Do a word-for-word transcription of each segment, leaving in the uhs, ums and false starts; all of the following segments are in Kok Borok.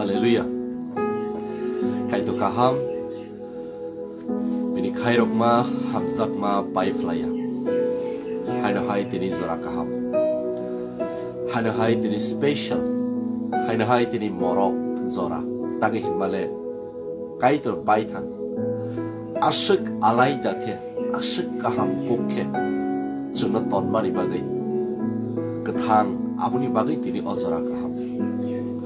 Hallelujah. Kaitor kaham, bini khairokma, hamjakma, pai phlaiya. Haino hai tini jora kaham. Haino hai tini special. Haino hai tini morok jora. Tangwi hinmale Kaitor baithang. Aswk alaida khe, aswk kaham kuk khe chwngno tonmani bagwi kwthang, aboni bagwi tini o jora kaham.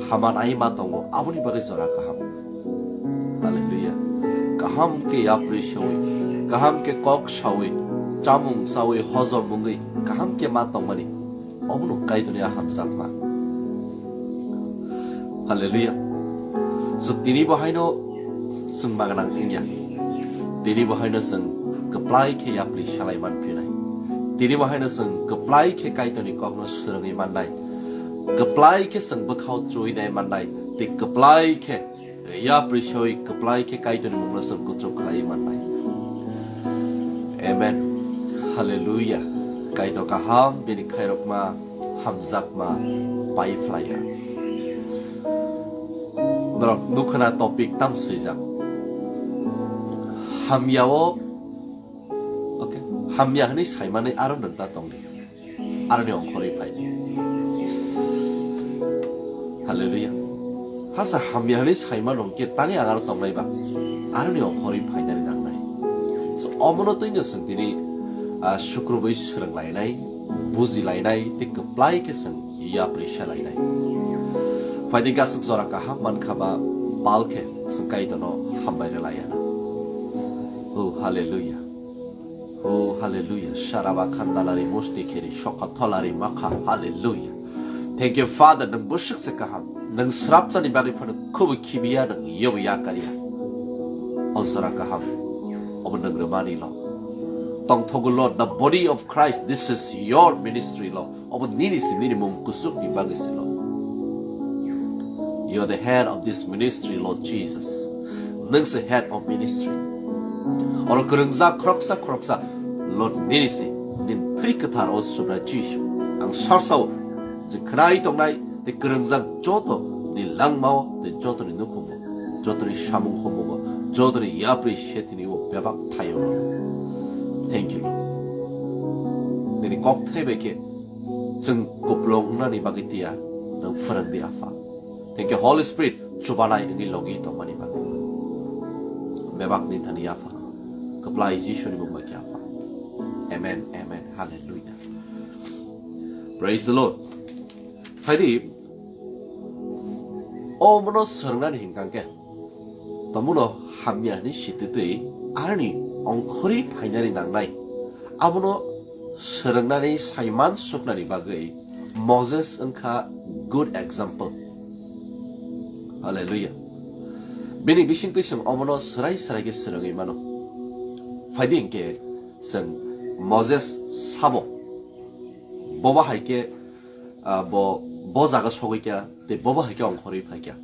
Haman ai ma tongo, aboni bagwi jora kaham. Hallelujah. Kaham khe yapri sawi, kaham khe kok sawi, chamung sawi, hojom wngwi, kaham khe ma tongmani. Obono Kaitorni a hamjakma. Hallelujah. So, tini bo haino chwng magwnang wngya. Tini bo haino chwng kwplai khe yapri salai man phinai. Tini bo haino chwng kwplai khe Kaitorni kokno swrwngwi mannai. Kwplai khe chwng bwkhao chuinai mannai. Tei kwplai khe yapri sawi kwplai khe Kaitorni mungno chwng kuchuk khlaiwi mannai. Amen. Hallelujah. Kaitor kaham, bini khairokma, hamjakma, pai phlaiya. Norok nukhwna topic tam swijak. Hamyao, okay, hamya hwnwi saimanwi aro nwng ta tongdi. Aroni ongkhorwi phai. Hallelujah. Hasa hamya hwnwi saima nong khe tangwi ang aro tongnai ba. Aroni ongkhorwi phainani nangnai. So, omono twino chwng tini, ah, sukrubwi swrwng lainai, buji lainai, tei kwplai khe chwng yapri se lainai. Phaidi gasuk jora kaham mankha ba pal khe chwng Kaitorno hambai rwlaiya. Oh, hallelujah. Oh, hallelujah. Saraba khandalari musti kheri sokha tholari makha. Hallelujah. Thank you, Father. Nwng bwswk se kaham. Nwng srapchani bagwi phano khubu khibiya nwng yobo yakarya. O jora kaham. Obo nwng rwmani lo. Tongthogo Lord, the body of Christ, this is your ministry, Lord. Obo nini si, nini mung kusukni bagwi si, Lord. You are the head of this ministry, Lord Jesus. Nwng se head of ministry. Oro kwrwngjak khoroksa khoroksa, Lord, nini si, nini thwi kwthar o Subrai Jisu. Ang sarsao je khwnai tongnai, tei kwrwngjak joto ni langmao, tei joto ni nukhungo, joto ni samung humungo, joto ni yapri setini o bebak thaio, Lord. Thank you, Lord. Nini kok thai bai khe chwng kupulung wngnani bagwi tiya nwng phwrwng di, Apha. Thank you, Holy Spirit, chubanai wngwi logi tongmani bagwi. Bebak ni thani, Apha. Kwplai Jisuni mung bai khe, Apha. Amen, amen. Hallelujah. Praise the Lord. Phaidi, omono swrwngnani hinkha khe, tomono hamya hwnwi sititwi aroni ongkhorwi phainani nangnai. Abono swrwngnani saiman suknani bagwi Moses wngkha good example. Hallelujah. Bini bisingtwi chwng omono swrai swrai khe swrwngwi mano. Phaidi hinkhe chwng Moses sabo, bobo hai khe, ah, bo, bo jaga sogwi kha, tei bobo hai khe ongkhorwi phai kha.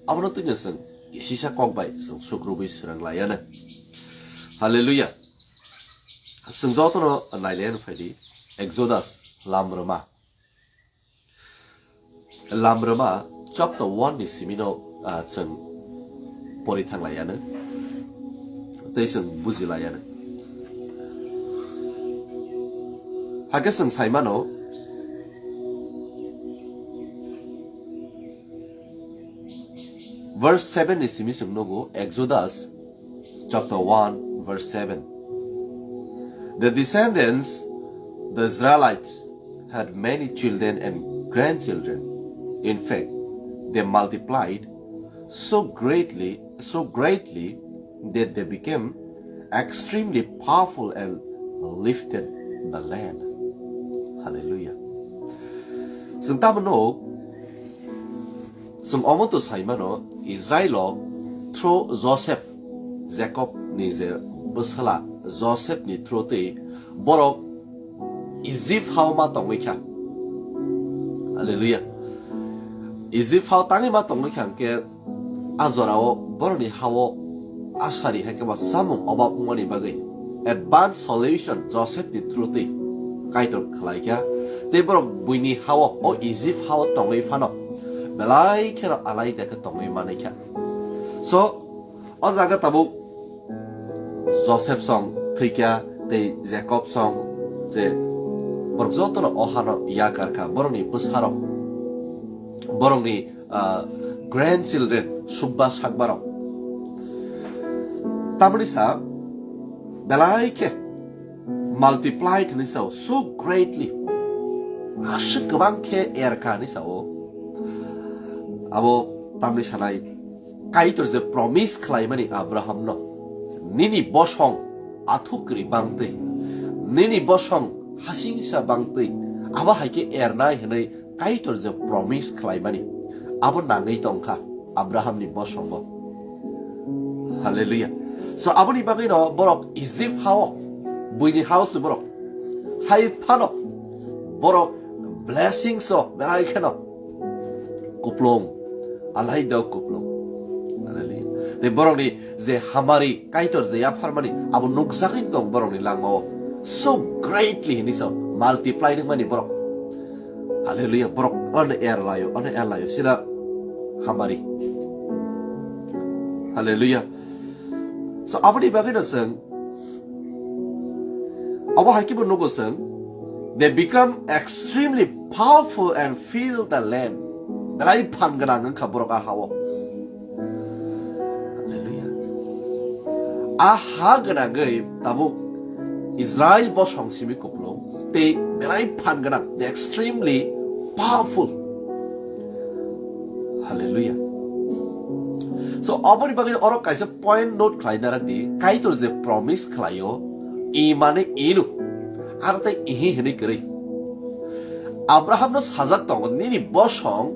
Abono twino chwng kisisa kok bai chwng sukrubwi swrwng laiya nai. Hallelujah. Chwng jotono nai laiya nai phaidi. Exodus, Lamrwma. Lamrwma chapter one ni simino, ah, chwng pori thang laiya nai. Tei chwng buji laiya nai. Hakhe chwng sai mano, verse seven ni simi chwng nugo, Exodus chapter one, verse seven. The descendants, the Israelites, had many children and grandchildren. In fact, they multiplied so greatly, so greatly that they became extremely powerful and lived in the land. Hallelujah. Chwng tamo no, chwng omo to sai mano, Israel o through Joseph, Jacob ni je bwsala Joseph ni through twi borok Egypt hao ma tongwi kha. Hallelujah. Egypt hao tangwi ma tongwi kha hwnkhe, a jorao borokni hao asari hai khe ba samung obab wngmani bagwi advance solution Joseph ni through twi Kaitor khlai kha. Tei borok buini hao, o Egypt hao tongwi phano belai kheno alai de khe tongwi manwi kha. So, o jaga tabuk Joseph song thwikha tei Jacob song je borok jotono o hano yakar kha, borokni bwsarok, borokni, ah, grandchildren, subba sakbarok. Tamoni sa belai khe multiplied hinwi sao, so greatly. Aswk kwbang khe erkha hinwi sao. Abo tamni sanai Kaitor je promise khlaimani Abrahamno, "Nini bosong athukri bangtwi, nini bosong hasingsa bangtwi, abo hai khe ernai," hinwi Kaitor je promise khlaimani, abo nangwi tongkha Abrahamni bosongo. Hallelujah. So, aboni bagwino borok Egypt hao, buini hao se borok. Hai phano borok blessings o belai kheno kuplung, alai dok kuplung. Hallelujah. Tei borokni je hamari Kaitor je yapharmani abo nukjagwi tong borokni langmao. So greatly hinwi so multiply wngmani borok. Hallelujah. Borok ano er laio, ano er laio. Sida hamari. Hallelujah. So, aboni bagwino chwng, abo hai khe bo nugo chwng, "They become extremely powerful and fill the land." Belai phan gwnang wngkha borok a hao. Hallelujah. A ha gwnangwi tabuk Israel bosong simi kuplung tei belai phan gwnang, they extremely powerful. Hallelujah. So, oboni bagwi oro kaisa point note khlai narwkdi, Kaitor je promise khlaio, i mane inu, aro tei ihi hinwi kwrwi. Abrahamno sajak tongo, "Nini bosong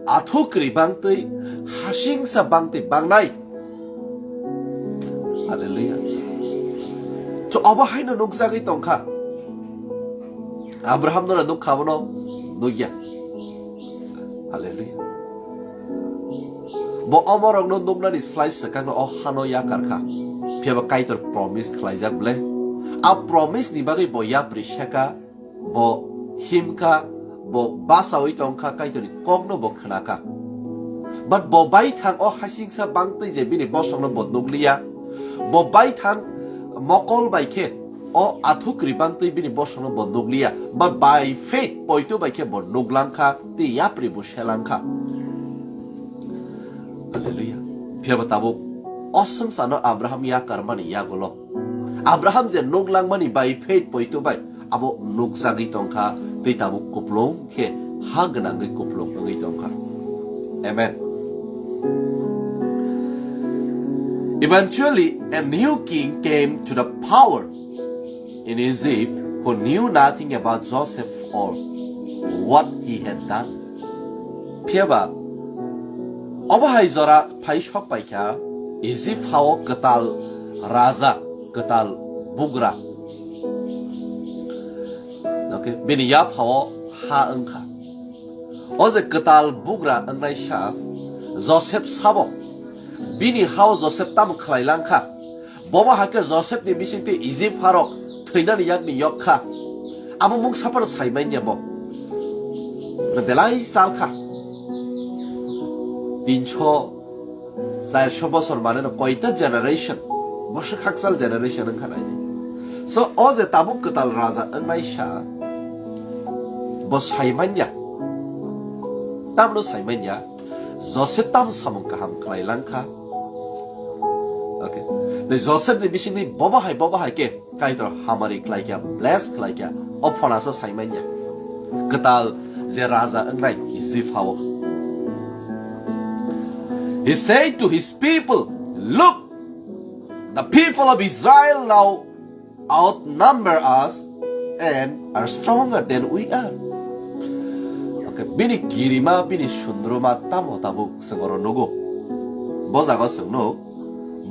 athukri bangtwi, hasingsa bangtwi bangnai." Hallelujah. So, obo haino nukjagwi tongkha. Abraham no nukha bono nukya. Hallelujah. Bo omorokno nuknani slai swkangno o hano yakar kha. Phiya ba Kaitor promise khlaijak ble. A promise ni bagwi bo yapri seka, bo himkha, bo basawi tongkha, Kaitorni kokno bo khnakha. But bo baithang o hasingsa bangtwi je bini bosongno bo nukliya. Bo baithang mokol bai khe o athukri bangtwi bini bosongno bo nukliya. But by faith poito bai khe bo nuklangkha, tei yapri bo selangkha. Hallelujah. Phiya ba tabuk o swngcharno Abraham yakarmani yagulo. Abraham je nuklangmani by faith poito bai abo nukjagwi tongkha, tei tabuk kuplung khe ha gwnangwi kuplung wngwi tongkha. Amen. Eventually, a new king came to the power in Egypt who knew nothing about Joseph or what he had done. Phiya ba, obo hai jora phai sok paikha, Egypt hao kwtal raja, kwtal bugra. Okay, bini yaphao ha wngkha. O je kwtal bugra wngnai sa, Joseph sabo, bini hao Joseph tamo khlai langkha. Bobo hai khe Joseph ni bisingtwi Egypt harok thwinani yakni yok kha. Abo mung saphano sai manya bo. Belai sal kha. Tinso, chairso bosor mane no koita generation. Boswk hakchal generation wngkha nai. So, o je tabuk kwtal raja wngnai sa, bo sai manya. Tamno sai manya. Joseph tam samung kaham khlai langkha. Okay. Tei Joseph ni bisingni bobo hai, bobo hai khe Kaitor hamari khlai kha, bless khlai kha. O phonasa sai manya. Kwtal je raja wngnai Egypt hao. He said to his people, "Look, the people of Israel now outnumber us and are stronger than we are." Okay, bini kirima, bini sundruma tamo tabuk chwng oro nugo. Bo jaga chwng nuk,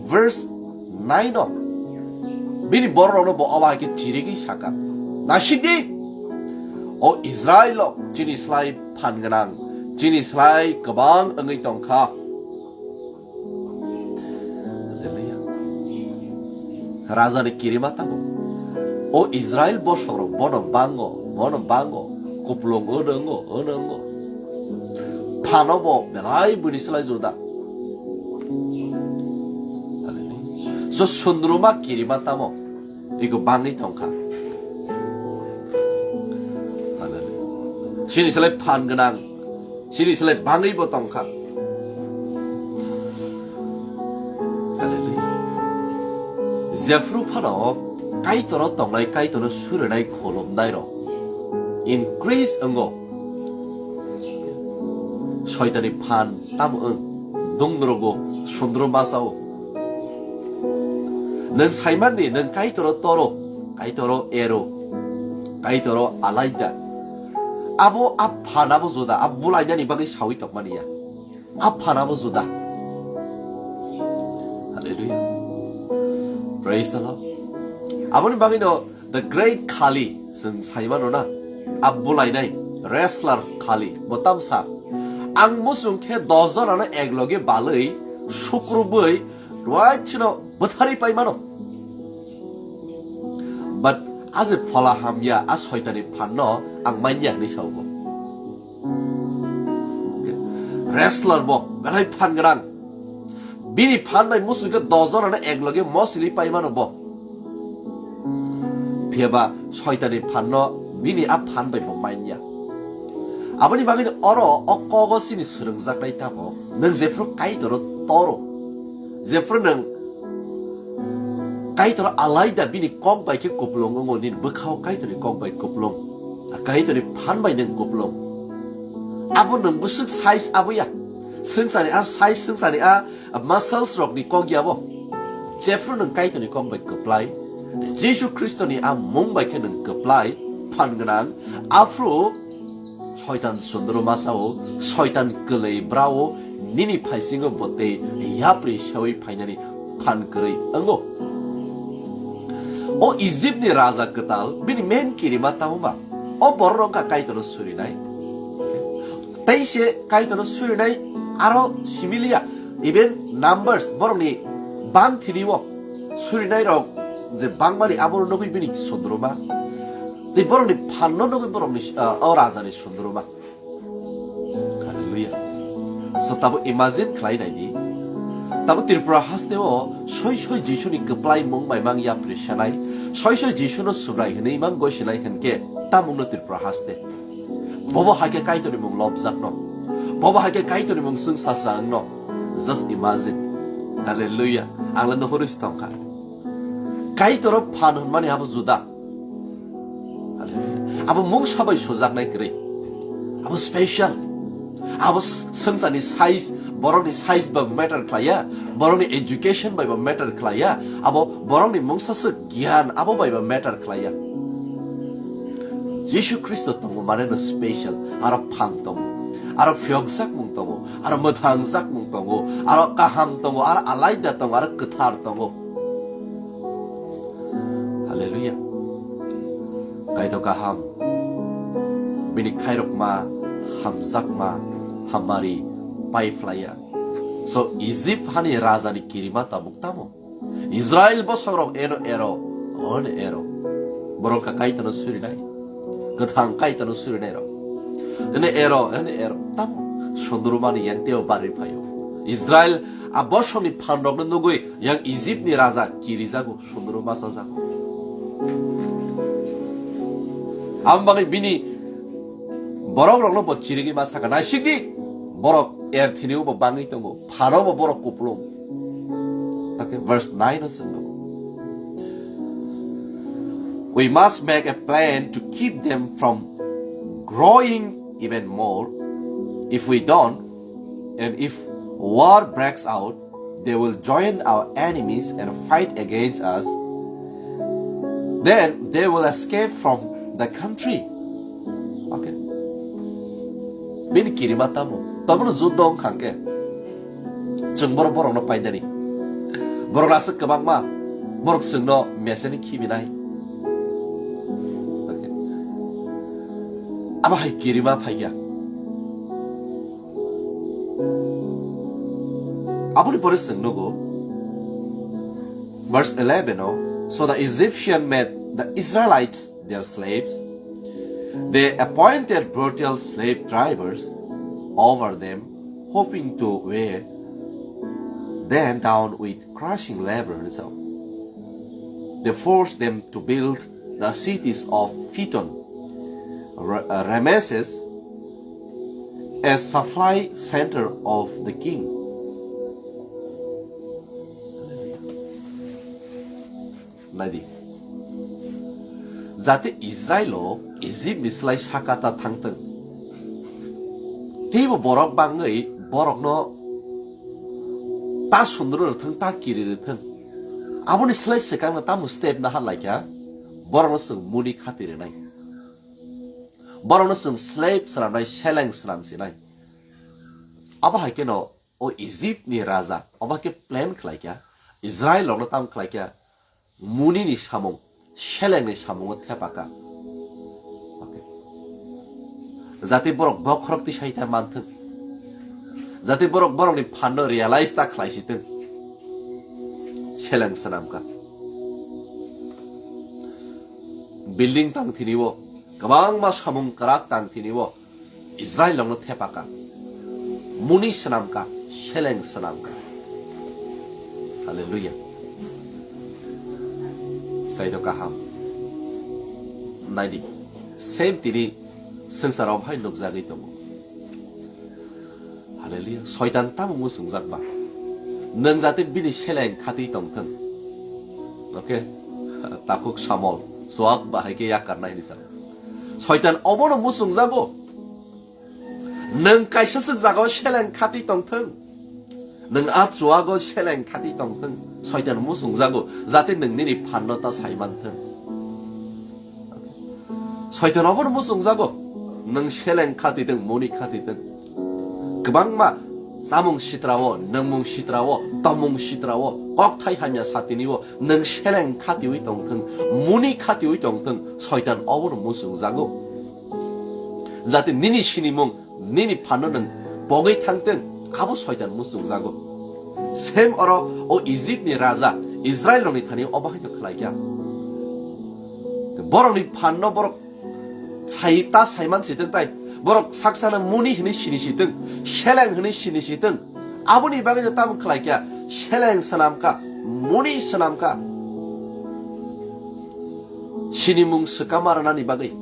verse nine o. Bini bororokno bo obo hai khe chirigwi saka, "Naisingdi, o Israel rok chini slai phan gwnang, chini slai kwbang wngwi tongkha." Hallelujah. Raja ni kirima tamo. O Israel bosongrok bono bango, bono bango. Kuplung ono, ono, ono. Phano bo belai bwrwi slai juda. So sundruma kirima tamo ego bangwi tongkha. Chini slai phan gwnang, chini slai bangwi bo tongkha. Hallelujah. Jephru phano Kaitoro tongnai, Kaitoro surinai khulumnai rok increase wngo. Soitani phan tamo wng, dungdrogo, sundro masao. Nwng saimandi, nwng Kaitoro toro, Kaitoro ero, Kaitoro alaida. Abo a phan abo juda, a bulainani bagwi sawi tongmani ya. A phan abo juda. Hallelujah. Praise the Lord. Aboni bagwino the great Khali, chwng saimano na, a bulainai wrestler Khali, bo tamsa. Ang muchung khe dos jonano ek loge balwi, sukrubwi, ruaitsino bwtharwi paimano. But a je phola hamya, a soitani phanno ang manya hwnwi sao bo. Wrestler bo, belai phan gwnang. Bini phan bai muchung khe dos jonano ek loge mosili paimano bo. Phiyaba soitani phanno bini a phan bai bo manya. Aboni bagwino oro o kogo chini swrwngjaknai tamo. Nwng jephru Kaitoro toro, jephru nwng Kaitor alaida bini kok bai khe kupulung wngo, nini bwkhao Kaitorni kok bai kupulung. A Kaitorni phan bai nwng kupulung. Abo nwng bwswk size abo ya. Swngchani a size, swngchani a muscles rokni kok ya bo. Jephru nwng Kaitorni kok bai kwplai, Jisu Khristoni a mung bai khe nwng kwplai, phan gwnang, aphru Soitan sundro masao, soitan kwlwi brao, nini phaisingo bo tei yapri sawi phainani phan kwrwi wngo. O Egypt ni raja kwtal, bini main kirima tamo ba? O borok wngkha Kaitorno surinai. Tei se Kaitorno surinai aro similia, even numbers, borokni bang thini o surinai rok je bangmani abono nugwi bini sundruma. Tei borokni phanno nugwi borokni, ah, o rajani sundruma. Hallelujah. So tabo imagine khlai nai di. Tabo Tripura haste o soi soi Jisuni kwplai mung bai mang yapri sanai. Soi soi Jisuno Subrai hwnwi mang goi sinai hwnkhe tamungno Tripura haste. Bobo haikhe Kaitorni mung lobjakno. Bobo haikhe Kaitorni mung chwng sachangno. Just imagine. Hallelujah. Ang le nohorwi se tongkha. Kaitoro phan hwnmani abo juda. Hallelujah. Abo mungsa bai sujaknai kwrwi. Abo special. Abo s-, swngcharni size, borokni size bai matter khlaiya, borokni education bai bo matter khlaiya, abo borokni mungsa swk gyan abo bai bo matter khlaiya. Jisu Khristo tongo mane no special, aro phan tongo, aro phiyokjakmung tongo, aro mwthangjakmung tongo, aro kaham tongo, aro alaida tongo, aro kwthar tongo. Hallelujah. Kaitor kaham. Bini khairokma, hamjakma, hamari, paiphlaiya. So, Egypt hani rajani kirima tabuk tamo. Israel bosokrok eno ero, ono ero. Borok ka Kaitorno surinai. Kwthang Kaitorno surinai rok. Ene ero, ene ero. Tamo sundurmani yang teo bari phaio. Israel a bosongni phanrokno nugwi yang Egyptni raja kirijago, sunduru masajago. Amo bagwi bini borokrokno bo chirigwi ma saka, "Naisik di, borok er thini bo bangwi tongo, phano bo borok kupulung." Okay, verse nine o chwng nugo. We must make a plan to keep them from growing even more. If we don't, and if war breaks out, they will join our enemies and fight against us. Then they will escape from the country. Okay. Bini kirima tamo. Tamono juddo wngkha hwnkhe. Chwng borok borokno painani. Borok aswk kwbangma. Borok chwngno meseni khibinai. Okay. Abo hai kirima phaikha. Aboni pore chwng nugo, verse eleven o, "So the Egyptian made the Israelites their slaves. They appointed brutal slave drivers over them, hoping to wear them down with crushing labors. They forced them to build the cities of Pithom, Ra- uh, Rameses, a supply center of the king. Naidi. Jate Israel o Egypt ni slai saka ta thangtwng. Teibo borok bangwi borokno ta sundru rwthwng, ta kiri rwthwng. Aboni slai swkangno tamo step naha laikha, borokno chwng muni khati rwnai. Borokno chwng slave swnamnai, seleng swnam sinai. Abo hai kheno o Egypt ni raja obo khe plan khlaikha, Israel rokno tam khlaikha, muni ni samung, seleng ni samungo thepakha. Okay. Jate borok bokhorok tisai ta manthwng, jate borok borokni phanno realize ta khlaisitwng, seleng swnamkha. Building tang thini o, kwbangma samung kwrak tang thini o, Israel rokno thepakha, muni swnamkha, seleng swnamkha. Hallelujah. Kaitor kaham. Naidi, same tini swngcharo hai nukjagwi tongo. Hallelujah. Soitan tamo muchungjak ba? Nwng jate bini seleng khati tongthwng. Okay? Takhuk samol, chuak ba hai khe yakarnai hinwi sa. Soitan obono muchungjago. Nwng kaisa swk jagao seleng khati tongthwng. Nwng a chuago seleng khati tongthwng. Soitan muchungjago, jate nwng nini phanno ta sai manthwng. Soitan obono muchungjago, nwng seleng khatitwng, muni khatitwng. Kwbangma chamung sitrao, nwngmung sitrao, tongmung sitrao, kokthai hamya satini o nwng seleng khatiwi tongthwng, muni khatiwi tongthwng, soitan obono muchungjago. Jate nini sinimung, nini phanno nwng pogwi thangtwng, abo soitan muchungjago. Same oro o Egypt ni raja Israel rokni thani obo haino khlaikha. Borokni phanno borok sai ta saiman sitwng tai, borok saksano muni hinwi sini sitwng, seleng hinwi sini sitwng. Aboni bagwi no tabuk khlaikha, seleng swnamkha, muni swnamkha. Sinimung swkama rwnani bagwi.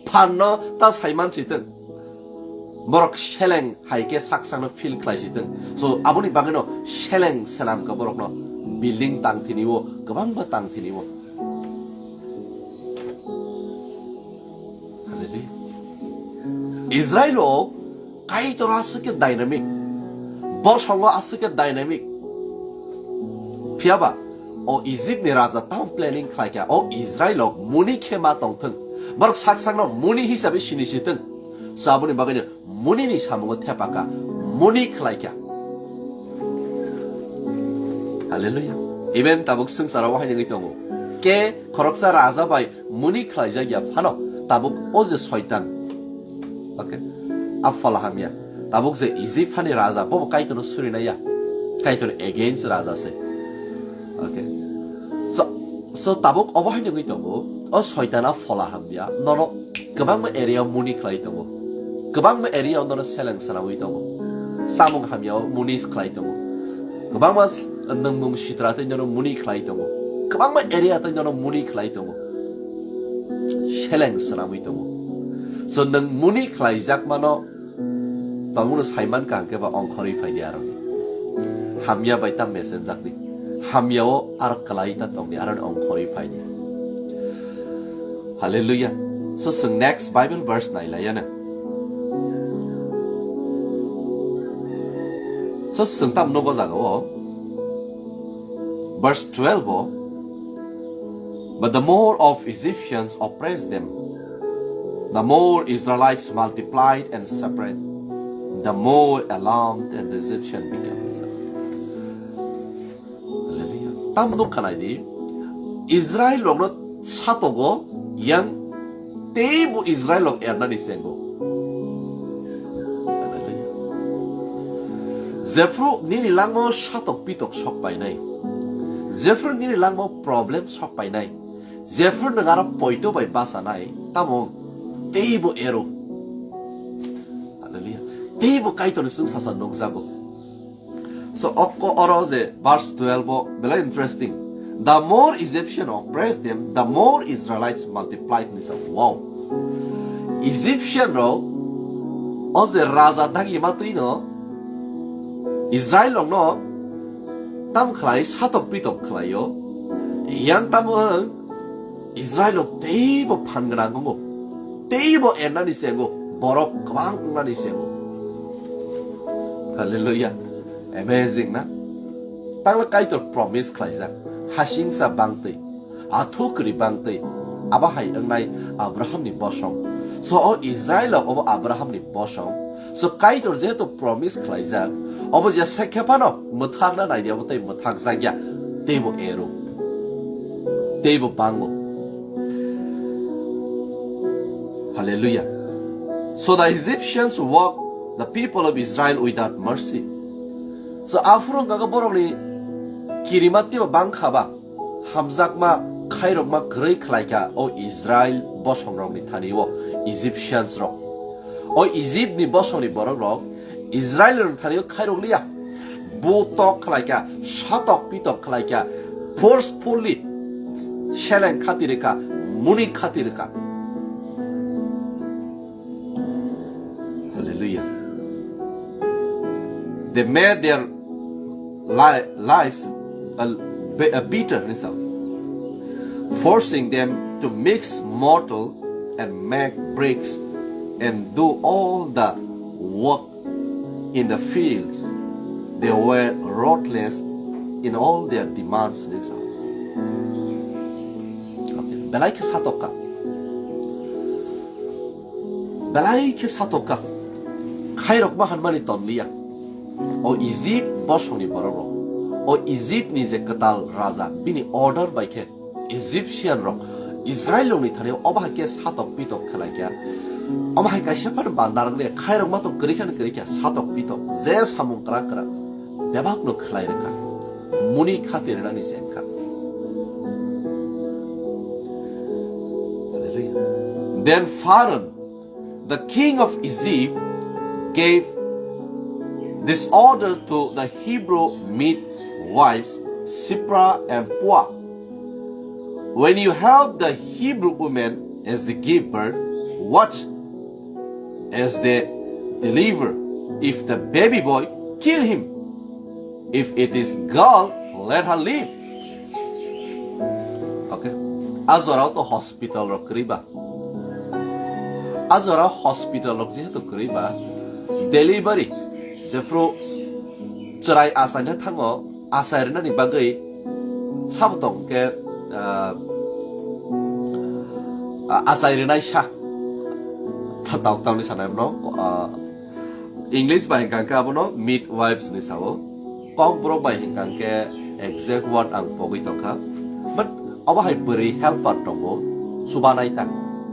Phanno ta saiman sitwng. Borok seleng hai khe saksano feel khlai sitwng. So, aboni bagwino seleng swnamkha borokno. Building tang thini o, kwbangma tang thini o. Hallelujah. Israel o Kaitor aswk khe dynamic. Bosongo aswk khe dynamic. Phiyaba o Egypt ni raja tamo planning khlaikha, o Israel o muni khe ma tongthwng. Borok sak sakno muni hisabe sini sitwng. So aboni bagwino muni ni samungo thepakha, muni khlaikha. Hallelujah. Even tabuk swngcharo wahai nangwi tongo. Ke khoroksa raja bai muni khlaijak ya phano tabuk o je soitan. Okay. A phola hamya. Tabuk je Egypt hani raja bobo Kaitorno surinai ya. Kaitor against raja se. Okay. So, so tabuk obo hai nangwi tongo. O soitan a phola hamya. Nono kwbangma area o muni khlai tongo. Kwbangma area o nono seleng sanawi tongo. Samung hamya o muni khlai tongo. Kwbangma s-, nwngmung sitra tei nono muni khlai tongo. Kwbangma area tei nono muni khlai tongo. Seleng sanawi tongo. So nwng muni khlaijakmano tongmano saiman kaham khe ba ongkhorwi phaidi aroni. Hamya bai ta mesenjakdi. Hamya o aro kwlai ta tongdi aroni ongkhorwi phaidi. Hallelujah. So, chwng next Bible verse nailaiya na. So, chwng tam nogo jaga o. Verse twelve o. But the more of Egyptians oppressed them, the more Israelites multiplied and spread, the more alarmed and the Egyptian became. Hallelujah. Tam nuk khanai di, Israel rokno satogo yang teibo Israel rok ernani sengo. Hallelujah. Jephru nini langmao satok pitok sok painai. Jephru nini langmao problem sok painai. Jephru nwng aro poito bai bachanai, tamo teibo ero. Hallelujah. Teibo Kaitorni chwng sacha nukjago. So, okko oro je verse twelve o belai interesting. The more Egyptian oppressed them, the more Israelites multiplied, hinwi sa. Wow. Egyptian rok o je raja dagi ma twi no Israel rok no tam khlai satok pitok khlai o. Yang tamo wng Israel rok teibo phan gwnang wngo. Teibo ernani se wngo. Borok kwbang wngnani se wngo. Hallelujah. Amazing na? Tangla Kaitor promise khlaijak. Hasingsa bangtwi, athu kwrwi bangtwi, abo hai wngnai Abrahamni bosong. So, o Israel obo Abrahamni bosong. So, Kaitor jehetu promise khlaijak, obo je sekhe phano mwthakna naidi, obo tei mwthakjakya, teibo ero, teibo bango. Hallelujah. So the Egyptians worked the people of Israel without mercy. So, aphuru wngkha borokni kirima teibo bangkha ba, hamjakma khairokma kwrwi khlaikha o Israel bosongrokni thani o Egyptians rok. O Egypt ni bosongni borok rok Israel rokni thani o khairok liya. Butok khlaikha, satok pitok khlaikha, forcefully seleng khati rwkha, muni khati rwkha. Hallelujah. They made their li- lives a, bi- a bitter, hinwi sa, forcing them to mix mortar and make bricks and do all the work in the fields. They were ruthless in all their demands, hinwi sa. Okay. Belai khe satokha. Belai khe satokha. Khairokma hanmani tonliya. O Egypt bosongni borok rok. O Egypt ni je kwtal raja, bini order bai khe Egyptian rok Israel rokni thani obo hai khe satok pitok khlai kha. Omo hai kaisa phano banda rok le khairokma to kwrwi kha kwrwi kha, satok pitok je samung kwrak kwrak bebak no khlai rwkha. Muni khati rwnani se wngkha. Hallelujah. Then Pharaoh, the king of Egypt, gave this order to the Hebrew midwives, Shiphrah and Puah. When you help the Hebrew women as they give birth, watch as they deliver. If the baby boy, kill him. If it is girl, let her live. Okay. A jorao to hospital rok kwrwi ba. A jorao hospital rok jehetu kwrwi ba, delivery, jephru chwrai achaina thango, achai rwnani bagwi sabo tong khe, ah, achai rwnai sa. Tha-, tau-, tauni sanai no, ah, English bai hwnkha khe abono midwives ni sao. Kokborok bai hwnkha khe exact word ang pogwi tongkha. But obo hai bwrwi helper tongo, chubanai ta.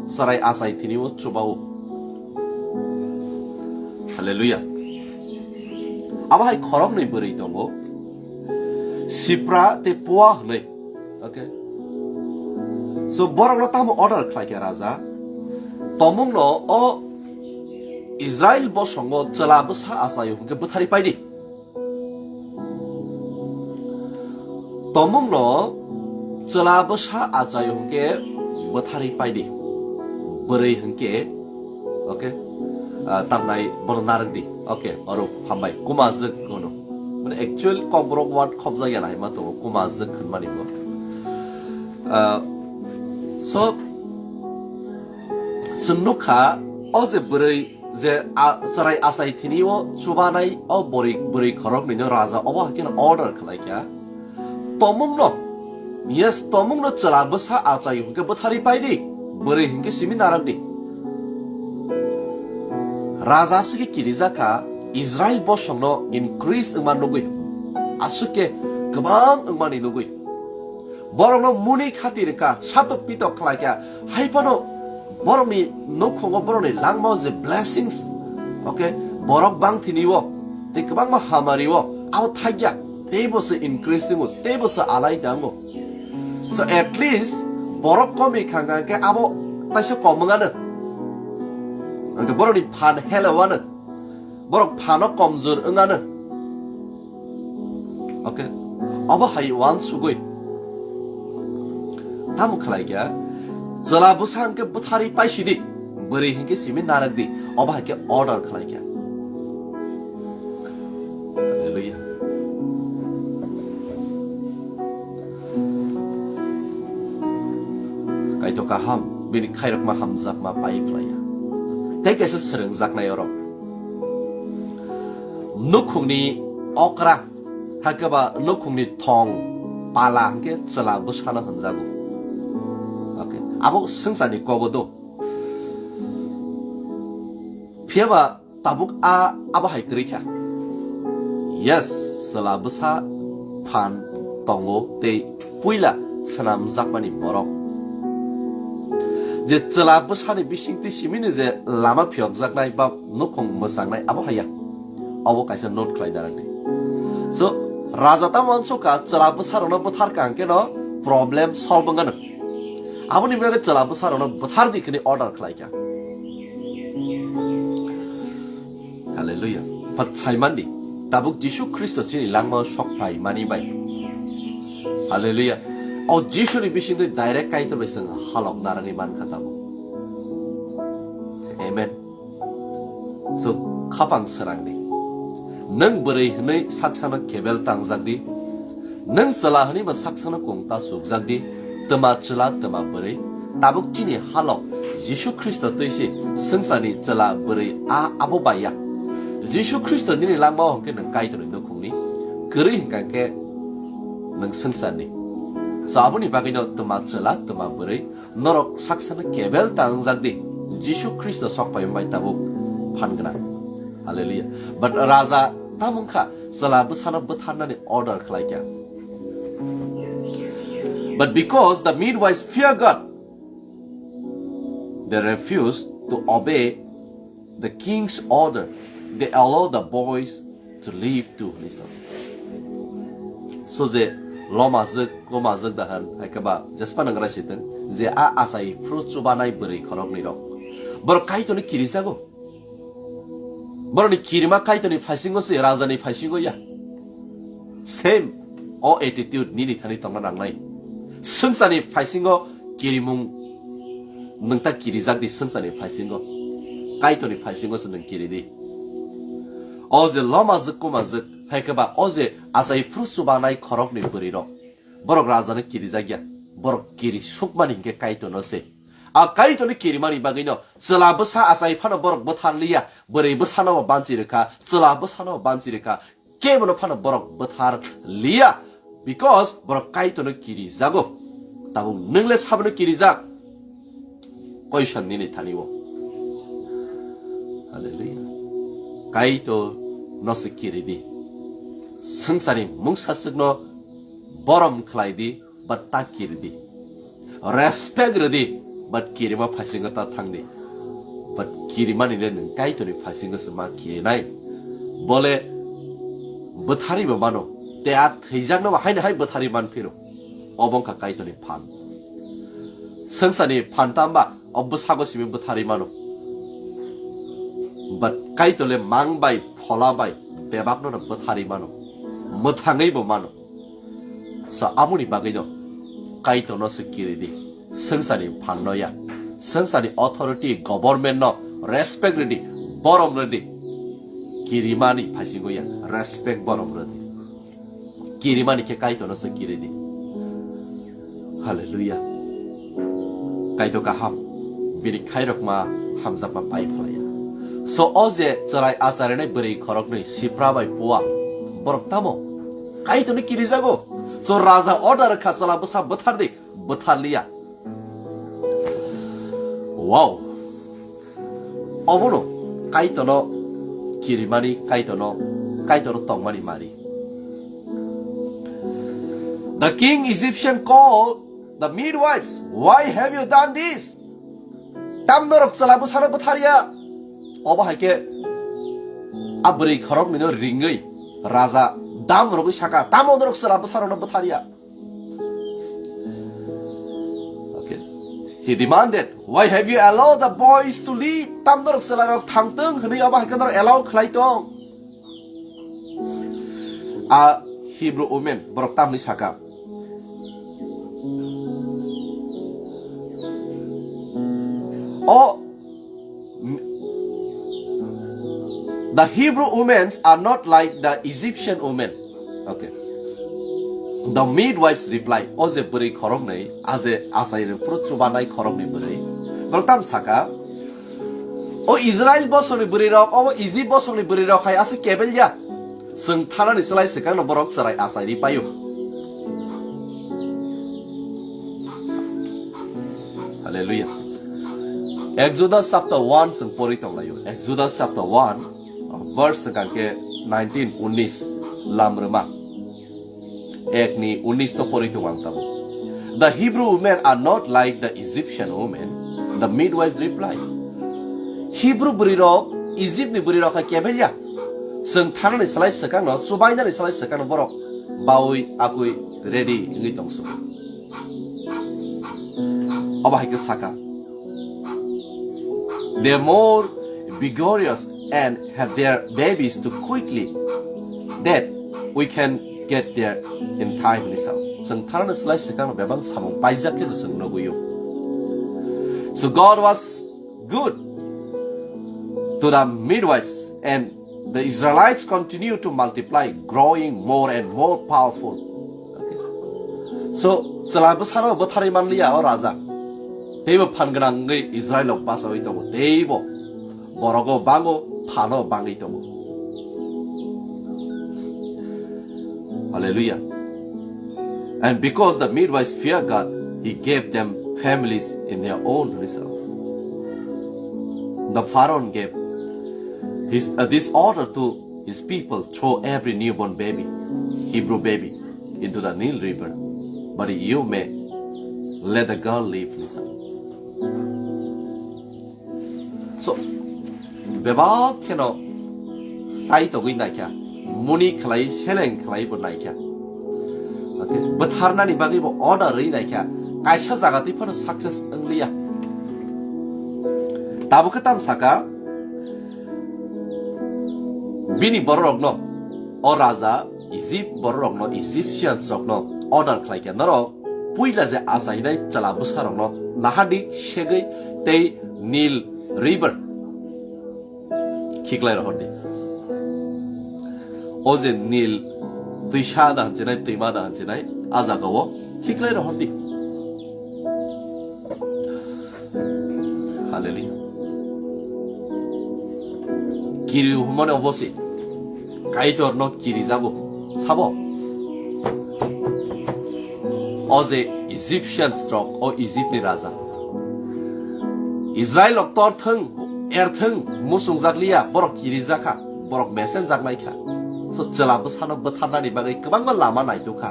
Chwrai achai thini o chubao. Hallelujah. Abo hai khoroknwi bwrwi tongo. Shiphrah tei Puah hwnwi. Okay. So, borokno tamo order khlai kha raja? Tomungno o Israel bosongo chwla bwsa achaio hwnkhe bwthari paidi. Tomungno chwla bwsa achaio hwnkhe bwthari paidi. Bwrwi hwnkhe, okay, ah, tamnai bono narwk di. Okay, oro hambai. Kumajwk hwno. Mane actual Kokborok word khobjak ya naima tongo, kumajwk hwnmani bo. Ah, so, chwng nukha, o je bwrwi je a-, chwrai achai thini o chubanai o bwrwi, bwrwi khoroknwino raja obo hakhe order khlai kha. Tomungno, yes, tomungno chwla bwsa achai hwnkhe bwthari paidi, bwrwi hwnkhe simi narwk di. Raja sikhe kirijakha, Israel bosongno increase wngma nugwi, aswk khe kwbang wngmani nugwi. Borokno muni khati rwkha, satok pitok khlai kha, hai phano borokni nukhungo, borokni langmao je blessings, okay, borok bangthini o, tei kwbangma hamari o, abo thakya, teibo se increase wngo, teibo se alai dango. So at least borok komi khang khe abo taisa kom wngano. Hwnkhe borokni phan helewano. Borok phano komjor wngano. Okay. Obo hai uansugwi tamo khlai kha, chwla bwsa hwnkhe bwtharwi paisidi, bwrwi hwnkhe simi narwkdi, obo hai khe order khlai kha. Hallelujah. Kaitor kaham, bini khairokma hamjakma pai phlaiya. Tei kaisa swrwngjaknai oro. Nukhungni okra, hakhe ba nukhungni thong pala hwnkhe chwla bwsano hwnjago. Okay. Abo swngcharni kobo do. Phiya ba tabuk a abo hai kwrwi kha. Yes, chwla bwsa phan tongo tei puila swnamjakmani borok. Je chwla bwsani bisingtwi simini je lama phiyokjaknai ba nukhung mwchangnai abo haiya. Obo kaisa note khlai narwkdi. So, raja tamo uansukha chwla bwsarokno bwtharkha hwnkhe no problem solve wngano. Aboni bagwi chwla bwsarokno bwthardi khwnwi order khlaikha. Hallelujah. But saimandi, tabuk Jisu Khristo chini langmao sok phaimani bai. Hallelujah. O Jisuni bisingtwi direct Kaitor bai chwng halok narani mankha tabuk. Amen. So, khapang srangdi. Nwng bwrwi hwnwi saksano kebel tangjakdi. Nwng chwla hwnwi bo saksano kung ta chukjakdi. Twma chwla, twma bwrwi. Tabuk chini halok Jisu Khristo twi se swngcharni chwla bwrwi a abo bai ya. Jisu Khristo nini langmao hwnkhe nwng Kaitorni nukhungni kwrwi hwnkha khe nwng swngcharni. So, aboni bagwino twma chwla, twma bwrwi, norok saksano kebel ta wngjakdi, Jisu Khristo sok phaima bai tabuk phan gwnang. Hallelujah. But raja tamo wngkha, chwla bwsano bwtharnani order khlaikha. But because the midwives fear God, they refuse to obey the king's order, they allow the boys to live too, hwnwi sa. So je lomajwk, komajwk da hwn, hai khe ba jespa nangrai si thung, je a achai phuru chubanai bwrwi khoroknwi rok. Borok Kaitorni kirijago. Borokni kirima Kaitorni phaisingo se, rajani phaisingo ya. Same o attitude nini thani tongna nangnai. Swngcharni phaisingo kirimung nwng ta kirijak di swngcharni phaisingo. Kaitorni phaisingo se nwng kiri di. O je lomajwk komajwk, hai khe ba o je achai phuru chubanai khoroknwi bwrwi rok. Borok rajano kirijak ya. Borok kiri sukmani hinkhe Kaitorno se. A Kaitorni kirimani bagwino chwla bwsa achai phano borok bwthar liya, bwrwi bwsano bo banchi rwkha, chwla bwsano bo banchi rwkha, kebono phano borok bwthar liya, because borok Kaitorno kirijago. Tabuk nwng le sabono kirijak? Question nini thani o. Hallelujah. Kaitorno se kiri di. Swngcharni mungsaswkno borom khlai di, but ta kiri di. Respect rw di, but kirima phaisingo ta thang di. But kirimani le nwng Kaitorni phaisingo se ma kirinai. Bole bwthari bo mano, te a thwijakno bo haino hai bwthari man phiro. Obo wngkha Kaitorni phan. Swngcharni phan tamba o bwsago simi bwthari mano. But Kaitor le mang bai, phola bai, bebakno no bwthari mano. Mwthangwi bo mano. So, amoni bagwi no Kaitorno se kiri di. Swngcharni phanno ya. Swngcharni authority, government no respect rw di, borom rw di. Kirimani phaisingo ya, respect borom rw di. Kirimani khe Kaitorno se kiri di. Hallelujah. Kaitor kaham, bini khairokma hamjakma pai phlaiya. So o je chwrai acharinai bwrwi khoroknwi sipra bai puwa, borok tamo Kaitorno kirijago. So raja order kha chwla bwsa bwthar di, bwthar liya. Wow. Obono Kaitorno kirimani, Kaitorno, Kaitorno tongmani mari. The king Egyptian called the midwives, "Why have you done this?" Tam norok chwla bwsano bwtharya. Obo hai khe a bwrwi khoroknwino ringwi raja dam rogwi saka, "Tamo norok chwla bwsarokno bwtharya?" Okay. He demanded, "Why have you allowed the boys to leave?" Tamnorok chwlarok thangtwng hwnwi abo hai khe norok allow khlai tong? A Hebrew women borok tamni saka. O The Hebrew women are not like the Egyptian women. Okay. The midwives reply, o je bwrwi khoroknwi, a je achairok phuru chubanai khoroknwi bwrwi. Borok tam saka, o Israel bosongni bwrwirok, o Egypt bosongni bwrwirok hai aswk kebel ya. Chwng thanani slai swkangno borok chwrai achairwi paio. Hallelujah. Exodus chapter one chwng pori tonglaio. Exodus chapter one, verse hwnkha khe nineteen, unis, lamrwma. Ek ni unis to pori tongo ang tabuk. The Hebrew women are not like the Egyptian women, the midwife replied. Hebrew bwrwirok, Egypt ni bwrwirok hai kebel ya. Chwng thanani slai swkangno, chubainani slai swkangno borok bawi akwi ready wngwi tongsu. Obo hai khe saka, "They are more vigorous and have their babies too quickly that we can get there in time," hwnwi sao. Chwng thanani slai swkangno bebak samung paijak khe se chwng nugwio. So God was good to the midwives, and the Israelites continue to multiply, growing more and more powerful. Okay. So, chwla bwsano bwtharwi manliya o raja. Teibo phan gwnang wngwi Israel rok bachawi tongo. Teibo borogo bango, phano bangwi tongo. Hallelujah. And because the midwives fear God, he gave them families in their own result. The Pharaoh gave his, uh, this order to his people, "Throw every newborn baby, Hebrew baby, into the Nile River, but you may let the girl live," hwnwi sa. So, bebak kheno sai togwi naikha, muni khlai, seleng khlai bo naikha. Okay, bwtharnani bagwi bo order rwi naikha, kaisa jaga twi phano success wngliya. Tabuk khe tam saka, bini bororokno, o raja Egypt bororokno, Egyptians rokno order khlaikha, norok puila je achainai chwla bwsarokno nahardi segwi tei Nile River khiklai rohordi. O je Nile twisa da hinsinai, twima da hinsinai, a jagao khiklai rohordi. Hallelujah. Kiri humane obosi. Kaitor no kiri jago. Sabo. O je Egyptians rok, o Egypt ni raja. Israel rok tor thung, er thung, musung jakliya, borok kiri jakha, borok mesen jaknai kha. So chwla bwsano bwtharnani bagwi kwbangma lama naitokha.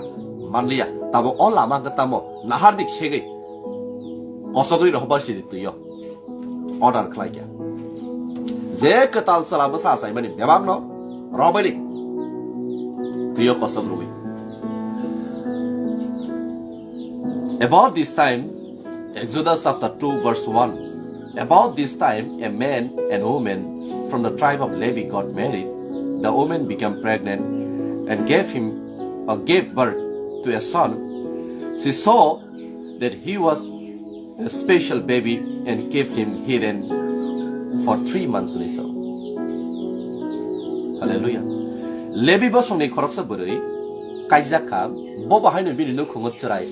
Manliya, tabo o lama gotamo nahardik segwi kosogri rohba sidi twiyo order khlaikha. Je kwtal chwla bwsa achaimani bebakno robani twiyo kosok rwui. About this time, Exodus chapter two verse one. About this time, a man and woman from the tribe of Levi got married. The woman became pregnant and gave him, or gave birth to a son. She saw that he was a special baby and kept him hidden for three months hwnwi sao. Hallelujah. Levi bosongni khoroksa bwrwi kaijak kha, bo bahaino bini nukhungo chwrai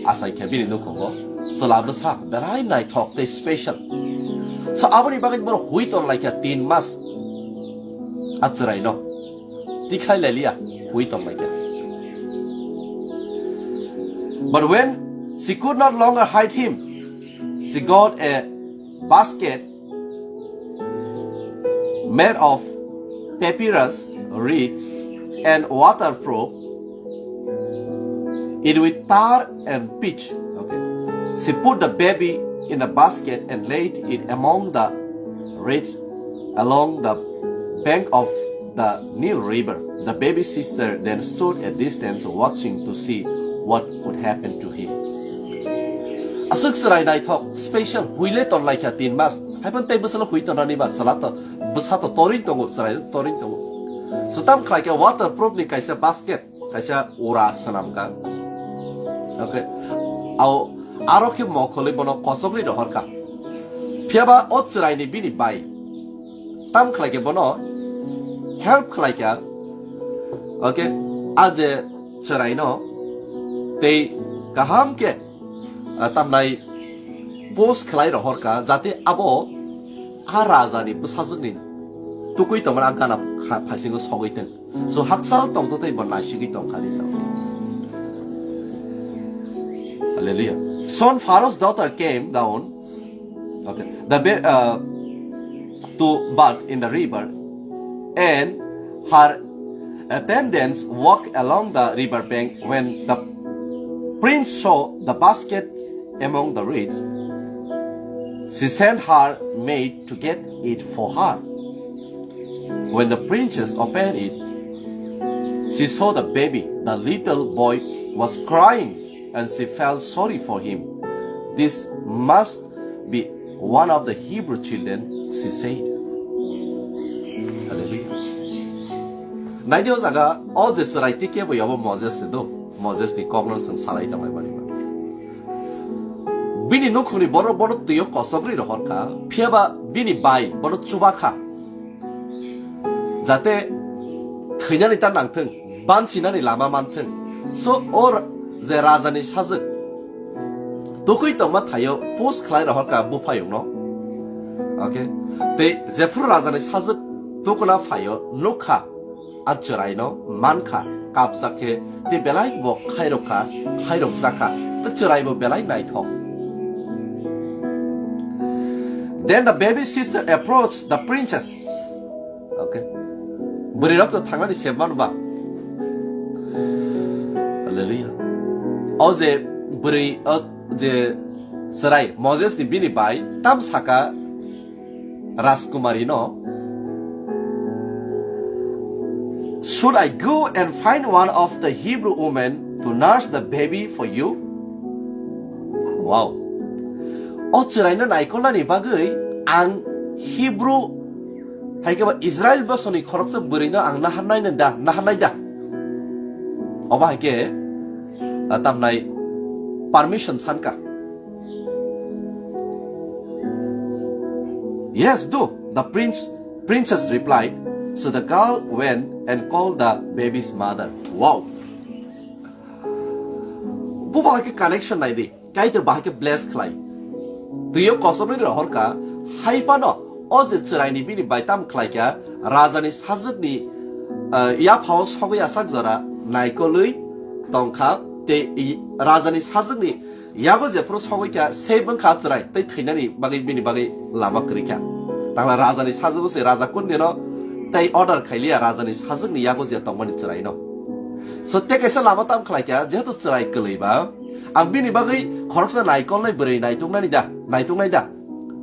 achaikha, bini nukhungo chwla bwsa belai naithok tei special. So aboni bagwi borok hui tonlaikha tin mas a chwraino. Tikhlai lailiya, hui tonglaikha. But when she could not longer hide him, she got a basket made of papyrus reeds and waterproof it with tar and pitch. Okay. She put the baby in the basket and laid it among the reeds along the bank of the Nile River. The baby's sister then stood a distance watching to see what would happen to him. Aswk chwrai naithok, special, huile tonlai kha tin mas. Haiphano tei bwsalo hui tonani ba, chwla to, bwsa to toring tongo, chwrai toring tongo. So tam khlai kha waterproof ni kaisa basket, kaisa ura swnam kha. Okay. Ao aro khe mokholi bono kochokri rohor kha. Phiyaba o chwraini bini bai tam khlai khe bono help khlai kha. Okay. A je chwraino tei kaham khe ah, tamnai post khlai rohor kha, jate abo a rajani bwsajwkni tukui tongmani a gana kha-, phaisingo sogwi tong. So hakchal tongtwtwi bo naisigwi tongkha ni sao. Hallelujah. Soon Pharaoh's daughter came down, okay, the ba- uh, to bathe in the river, and her attendants walked along the river bank. When the prince saw the basket among the reeds, she sent her maid to get it for her. When the princess opened it, she saw the baby. The little boy was crying, and she felt sorry for him. "This must be one of the Hebrew children," she said. Hallelujah. Naidi o jaga, o je chwrai tei kebo yabo Moses se do. Moses ni kokno chwng salai tonglai mani. Bini nukhungni borok bono twi o kosogri rohor kha, phiyaba bini bai bono chuba kha. Jate thwinani ta nangthwng, banchinani lama manthwng. So, o ra-, je rajani sajwk, tukui tongma thaio post khlai rohor kha buphayungno. Okay? Tei jephuru rajani sajwk tukuna phaio, nukha, a chwraino mankha, kapjak khe tei belai bo khairok kha, khairok jakha, tei chwraibo belai naithok. Then the baby sister approached the princess. Okay. Bwrwi rok to thangani se manu ba. Hallelujah. O je bwrwi, o je chwrai Moses ni bini bai tam saka Rajkumari no, "Should I go and find one of the Hebrew women to nurse the baby for you?" Wow. O chwraino naikolnani bagwi ang Hebrew, hai khe ba Israel bosongni khoroksa bwrwino ang naharnai da, naharnai da. Obo hai khe, ah, tamnai permission sankha. "Yes, do," the prince, princess replied. So the girl went and called the baby's mother. Wow. Bo bahai khe connection nai di. Kaitor bahai khe bless khlai. Twiyo kosornwi rohor kha, hai phano o je chwraini bini bai tam khlai kha, rajani sajwkni, eh, yaphao sogwi asak jora naikolwi tongkha, tei i-, rajani sajwkni yago jephuru sogwi kha, se bwngkha chwrai tei thwinani bagwi bini bagwi lama kwrwi kha. Tangla rajani sajwk se raja kundino tei order khailiya rajani sajwkni yago je tongmani chwraino. So, tei kaisa lama tam khlai kha, jehetu chwrai kwlwi ba, ang bini bagwi khoroksa naikolnai bwrwi naituknani da, naituknai da.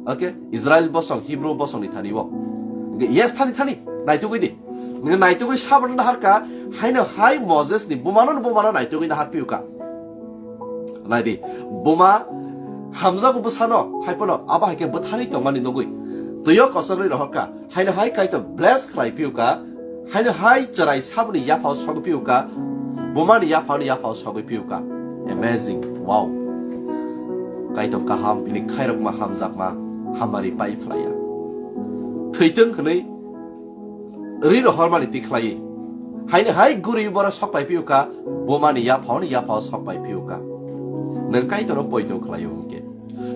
Okay, Israel bosong, Hebrew bosongni thani o. Yes, thani, thani, naitugwi di. Nini naitugwi sabon nahar kha, haino hai Moses ni bumano, bumano naitugwi nahar piu kha. Nai di, buma hamjago bwsano, hai phano abo hai khe bwtharwi tongmani nugwi. Twiyo kosorwi rohor kha. Haino hai Kaitor bless khlai piu kha, haino hai chwrai saboni yaphao sogwi piu kha, bumani yaphao ni yaphao sogwi piu kha. Amazing, wow. Kaitor kaham, bini khairokma hamjakma, hamari pai phlaiya. Thwitwng hwnwi ri rohormani tikhlai. Haino hai guri boro sok pai piu kha, bumani yaphao ni yaphao sok pai piu kha. Nwng Kaitoro poito khlaio hwnkhe,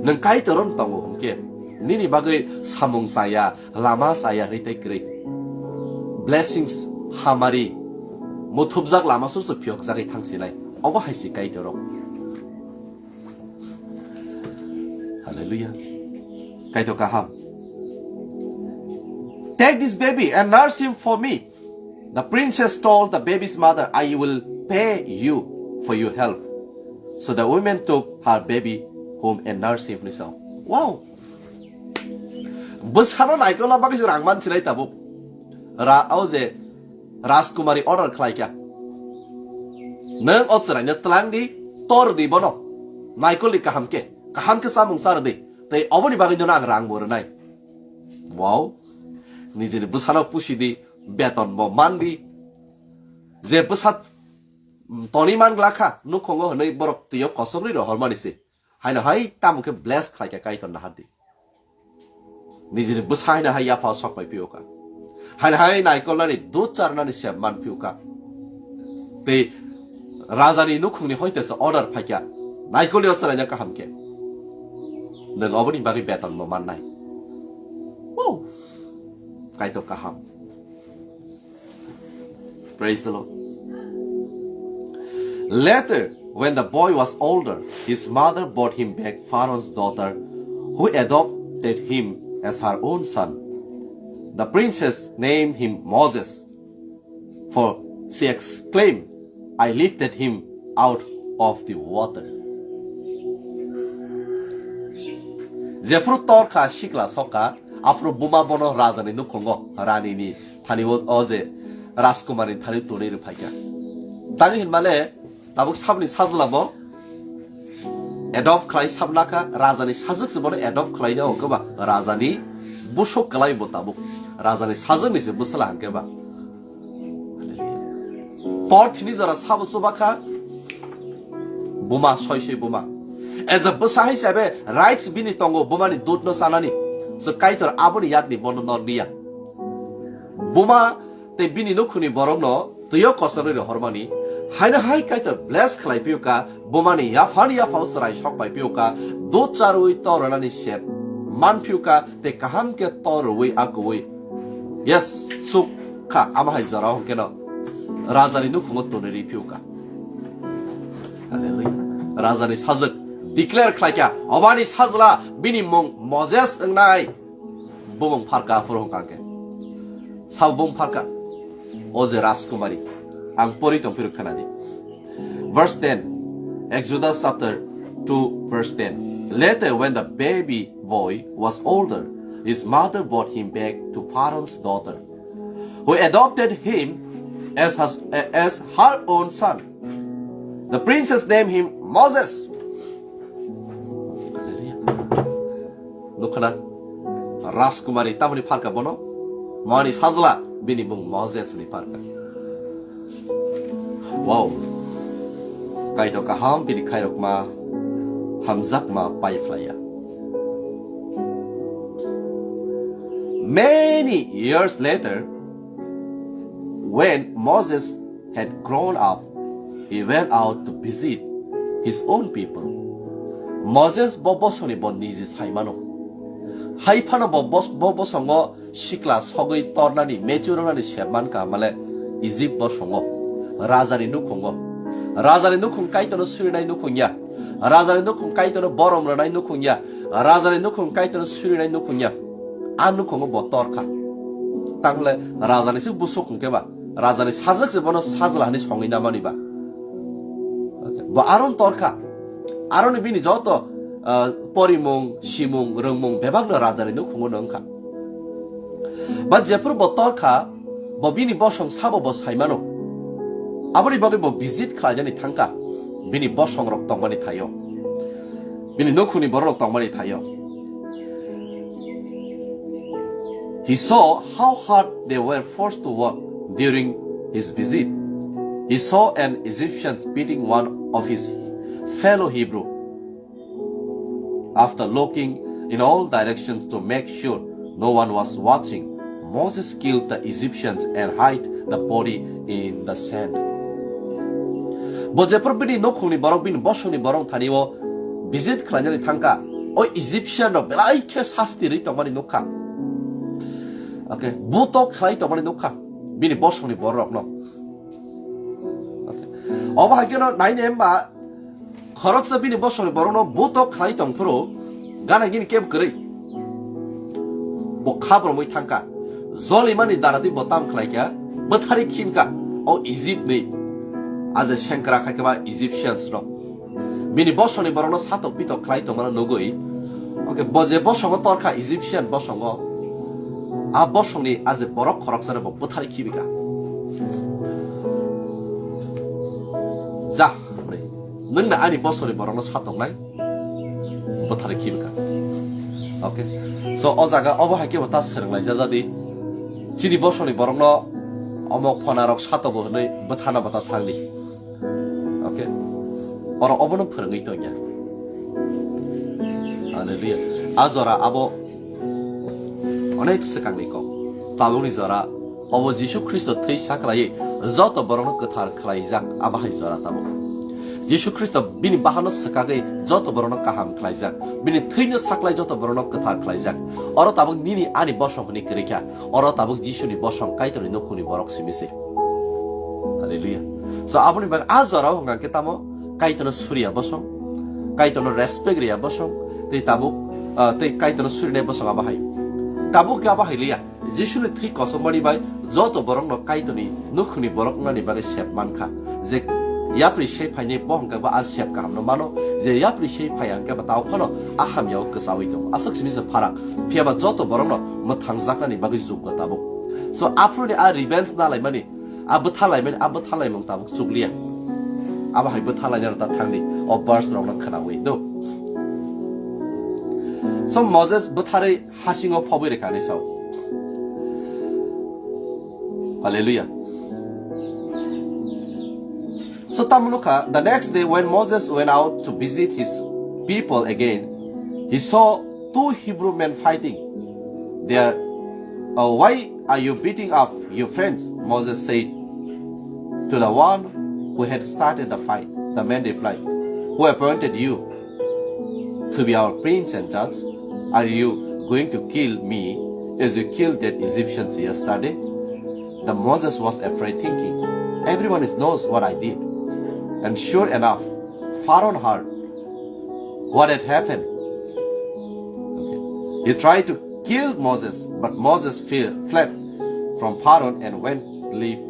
nwng Kaitoro tongo hwnkhe, nini bagwi samung chaya, lama chaya hwnwi tei kwrwi. Blessings, hamari, muthubjak lama sumsok phiyokjagwi thangsinai. Obo hai se Kaitorrok. Hallelujah. Kaitor kaham. "Take this baby and nurse him for me." The princess told the baby's mother, "I will pay you for your help." So the woman took her baby home and nursed him. Wow. Bwsano naikolna bagwi se rang mansinai tabuk. Ra, o je Rajkumari order khlai kha. Nwng o chwraino tlang di, tor di bono. Naikolni kaham khe. Kaham khe chamung cha rwdi. Tei oboni bagwi nono ang rang bo rwnai. Wow. Nijini bwsano pusi di, beton bo man di. Je bwsa, mm, toni man glak kha, nukhungo hwnwi borok twiyo kosok rwi rohormani se. Haino hai tamo khe bless khlai kha Kaitor nahardi. Nijini bwsa haino hai yapha sok pai phiyokha. Haino hai naikolnani dud charnani sep man phiyokha. Tei rajani nukhungni hoite se order phaikha. Naikolio chwraina kaham khe. Nwng oboni bagwi beton bo mannai. Wow. Kaitor kaham. Praise the Lord. Later, when the boy was older, his mother brought him back Pharaoh's daughter, who adopted him as her own son. The princess named him Moses, for she exclaimed, "I lifted him out of the water." Jephru torkha sikla sokha, aphru buma bono rajani nukhungo, ranini thani o, o je rajkumarni thani tuni rwphaikha. Tangwi hinmale tabuk sabni sajla bo adopt khlai sabnakha, rajani sajwk se bono adopt khlaina hokhe ba rajani busuk kwlai bo tabuk rajani sajwkni se bwsala hwnkhe ba. Tor thini jora sabo chubakha buma, soi soi buma. As a bwsa hisabe rights bini tongo bumani dudno chanani. So Kaitor aboni yakni bono nor niya. Buma tei bini nukhuni borokno twiyo kosorwi rohormani. Haino hai Kaitor bless khlai phiyokha, bumani yaphani yaphao chwrai sok pai phiyokha, dud charwi tor rwnani sep man phiyokha, tei kaham khe tor rwui akuwi. Yes, suk kha, ama hai jora hwnkhe no rajani nukhungo tuni ri phiyokha. Hallelujah. Rajani sajwk declare khlaikha, obani sajla bini mung Moses wngnai. Bumung pharka aphuru hwnkha khe. Sabo bumung pharka. O je Rajkumari. Ang pori tongphiro khnadi. Verse ten. Exodus chapter two, verse ten. Later, when the baby boy was older, his mother brought him back to Pharaoh's daughter, who adopted him as her, as her own son. The princess named him Moses. Hallelujah. Nukhana Rajkumari tamoni pharka bono, mani sajla bini mung Moses ni pharka. Wow. Kaitor kaham bini khairokma hamjakma pai phlaiya. Many years later, when Moses had grown up, he went out to visit his own people. Moses bo bosongni bo niji saimano. Hai phano bo bos-, bo bosongo sikla sogwi tornani, mature wngnani sep mankha male Egypt bosongo. Rajani nukhungo. Rajani nukhung Kaitorno surinai nukhung ya. Rajani nukhung Kaitorno borom rwnai nukhung ya. Rajani nukhung Kaitorno surinai nukhung ya. A nukhungo bo torkha. Tangle rajani se busuk hwnkhe ba. Rajani sajwk se bono sajla hwnwi songwi namani ba. Bo Aron torkha. Aroni bini joto, ah, porimung, simung, rwngmung bebakno rajani nukhungo no wngkha. Ba jephru bo torkha, bo bini bosong sabo bo saimano. Aboni bagwi bo visit khlainani thangkha. Bini bosongrok tongmani thaio. Bini nukhungni bororok tongmani thaio. He saw how hard they were forced to work during his visit. He saw an Egyptian beating one of his fellow Hebrew. After looking in all directions to make sure no one was watching, Moses killed the Egyptians and hid the body in the sand. Bo jephru bini nukhungni borok, bini bosongni borok thani o visit khlainani thangkha, o Egyptian rok belai khe sasti rwi tongmani nukha. Okay, butok khlai tongmani nukha bini bosongni borokno. Okay. Obo hai kheno naina hemba khoroksa bini bosongni borokno butok khlai tongphuru gana gini kebo kwrwi. Bo khabromwi thangkha. Jolimani darati bo tam khlaikha, bwthari khibkha o Egypt ni a je sengkra khaikhe ba Egyptians rok. Bini bosongni borokno satok pitok khlai tongmano nugwi, okay, bo je bosongo torkha Egyptian bosongo, a bosongni a je borok khoroksano bo bwthari khibikha. Ja, hwnwi, nwng na ani bosongni borokno satoknai? Bwtharwi khibikha. Okay. So o jaga obo hai khe bo ta swrwng lai jajadi. Chini bosongni borokno omok phonarok satobo hwnwi bwthana bwtha thangdi. Okay. Oro obono phwrwngwi tongya. Hallelujah. A jora abo onek swkangni kok. Tabukni jora obo Jisu Khristo thwi saklaiwi joto borokno kwthar khlaijak, abo hai jora tabuk. Jisu Khristo bini bahano swkagwi joto borokno kaham khlaijak, bini thwino saklai joto borokno kwthar khlaijak. Oro tabuk nini ani bosong hwnwi kwrwi kha, oro tabuk Jisuni bosong Kaitorni nukhungni borok simi se. Hallelujah. So aboni bagwi a jorao hwnkha khe tamo Kaitorno suriya bosong, Kaitorno respect riya bosong, tei tabuk, ah, tei Kaitorno surinai bosong abo hai. Tabuk khe abo hai liya. Jisuni thwi kosomani bai joto borokno Kaitorni nukhungni borok wngnani bagwi sep mankha. Je yapri se phainai bo hwnkhe bo a sep kahamno mano, je yapri se phaiya hwnkhe bo tao phano a hamyao kwchaui tongo. Aswk simi se pharak, phiyaba joto borokno mwthangjaknani bagwi jukgo tabuk. So aphuruni a revenge nalaimani, a bwthalaimani, a bwthalaimung tabuk chukliya. Abo hai bwthalainani ta thangdi, o verse rokno khwnaui do. So Moses bwtharwi hasingo phobwi rwkha hinwi sao. Hallelujah. So tamo nukha, the next day when Moses went out to visit his people again, he saw two Hebrew men fighting. They are, uh, "Why are you beating up your friends?" Moses said to the one who had started the fight. The man replied, "Who appointed you to be our prince and judge? Are you going to kill me as you killed that Egyptians yesterday?" The Moses was afraid, thinking, "Everyone is knows what I did." And sure enough, Pharaoh heard what had happened. Okay. He tried to kill Moses, but Moses fe- fled from Pharaoh and went to live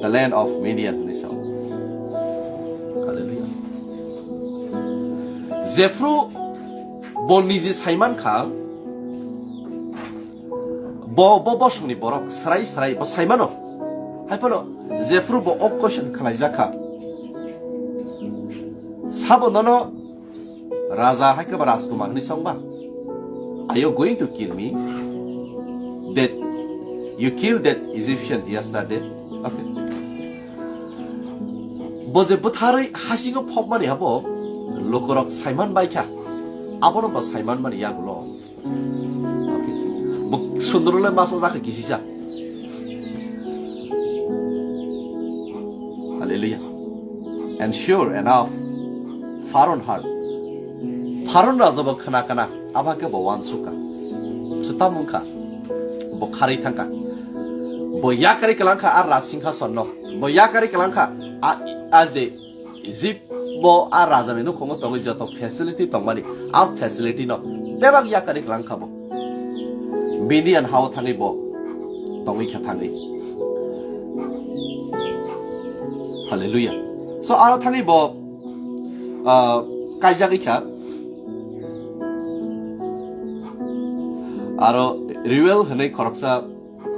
the land of Midian. Hallelujah. Jephru bo niji saiman kha, bo, bo bosongni borok srai srai bo saimano. Hai phano jephru bo o question khwlaijak kha. Sabo nono raja hai khe ba rajkumar hwnwi songba? Are you going to kill me? That you killed that Egyptian yesterday? Okay. Bo je bwtharwi hasingo phobmani abo lukurok saiman bai kha. Abono bo saiman mani yagulo. Okay. Bo sundrole masa jakha kisisa. Hallelujah. And sure enough, Pharaoh heard. Pharaoh raja bo khna khna, abo khe bo uansukha. Swtam wngkha. Bo kharwi thangkha. Bo yakarwi kwlangkha a raj singhason no. Bo yakarwi kwlangkha a, a je Egypt bo a rajani nukhungo tongwi joto facility tongmani, a facility no bebak yakarwi kwlangkha bo. Midian hao thangwi bo tongwi kha thangwi. Hallelujah. So aro thangwi bo, ah, kaijagwi kha. Aro Reuel hwnwi khoroksa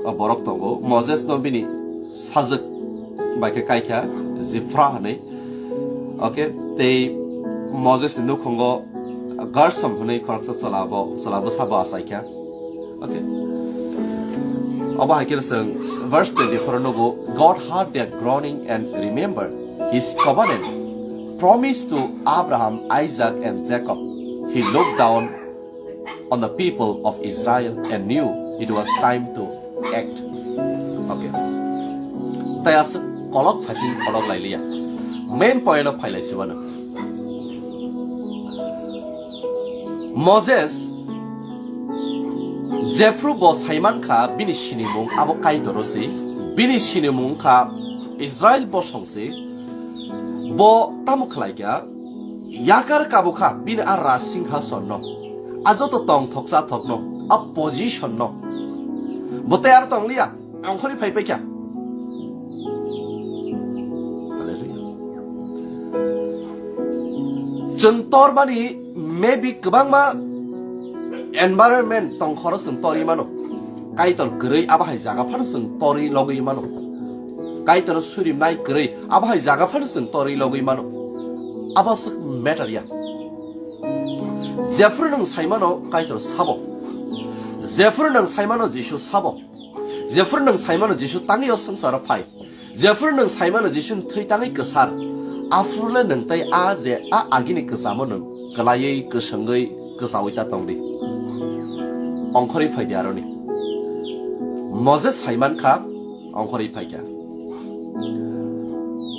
o borok tongo. Moses no bini sajwk bai khe kaikha Jifra hwnwi. Okay, tei Moses ni nukhungo Gersom hwnwi khoroksa chwla bo, chwla bwsa bo achaikha. Okay. Obo hai khe chwng verse twenty-four o nugo, "God heard their groaning and remembered his covenant promise to Abraham, Isaac and Jacob. He looked down on the people of Israel and knew it was time to act." Okay. Tai aswk kolok phaising kolok lailiya. Main point o phailai sibano. Moses, Jefru bo saiman kha bini sinimung abo Kaitor se, bini sinimung kha Israel bosong se, bo tamo khlai kha, yakar kabo kha bini a raj singhason no, a joto tong thok cha thok no, a position no, bo tei ar tong liya. Angkhorwi phai paikha. Hallelujah. Chwng tormani maybe kwbangma environment tongkhoro chwng torwi mano. Kaitor kwrwi abo hai jaga phano chwng torwi logwi mano. Kaitorno surimnai kwrwi abo hai jaga phano chwng torwi logwi mano. Abo swk matter ya. Jephuru nwng saimano Kaitor sabo. Jephuru nwng saimano Jisu sabo. Jephuru nwng saimano Jisu tangwi o swngcharo phai. Jephuru nwng saimano Jisuni thwi tangwi kwsar. Aphuru le nwng tei a je a agini kwchamo nwng kwlaiwi, kwswngwi, kwchaui ta tongdi. Ongkhorwi phaidi aroni. Moses saimankha, ongkhorwi phaikha.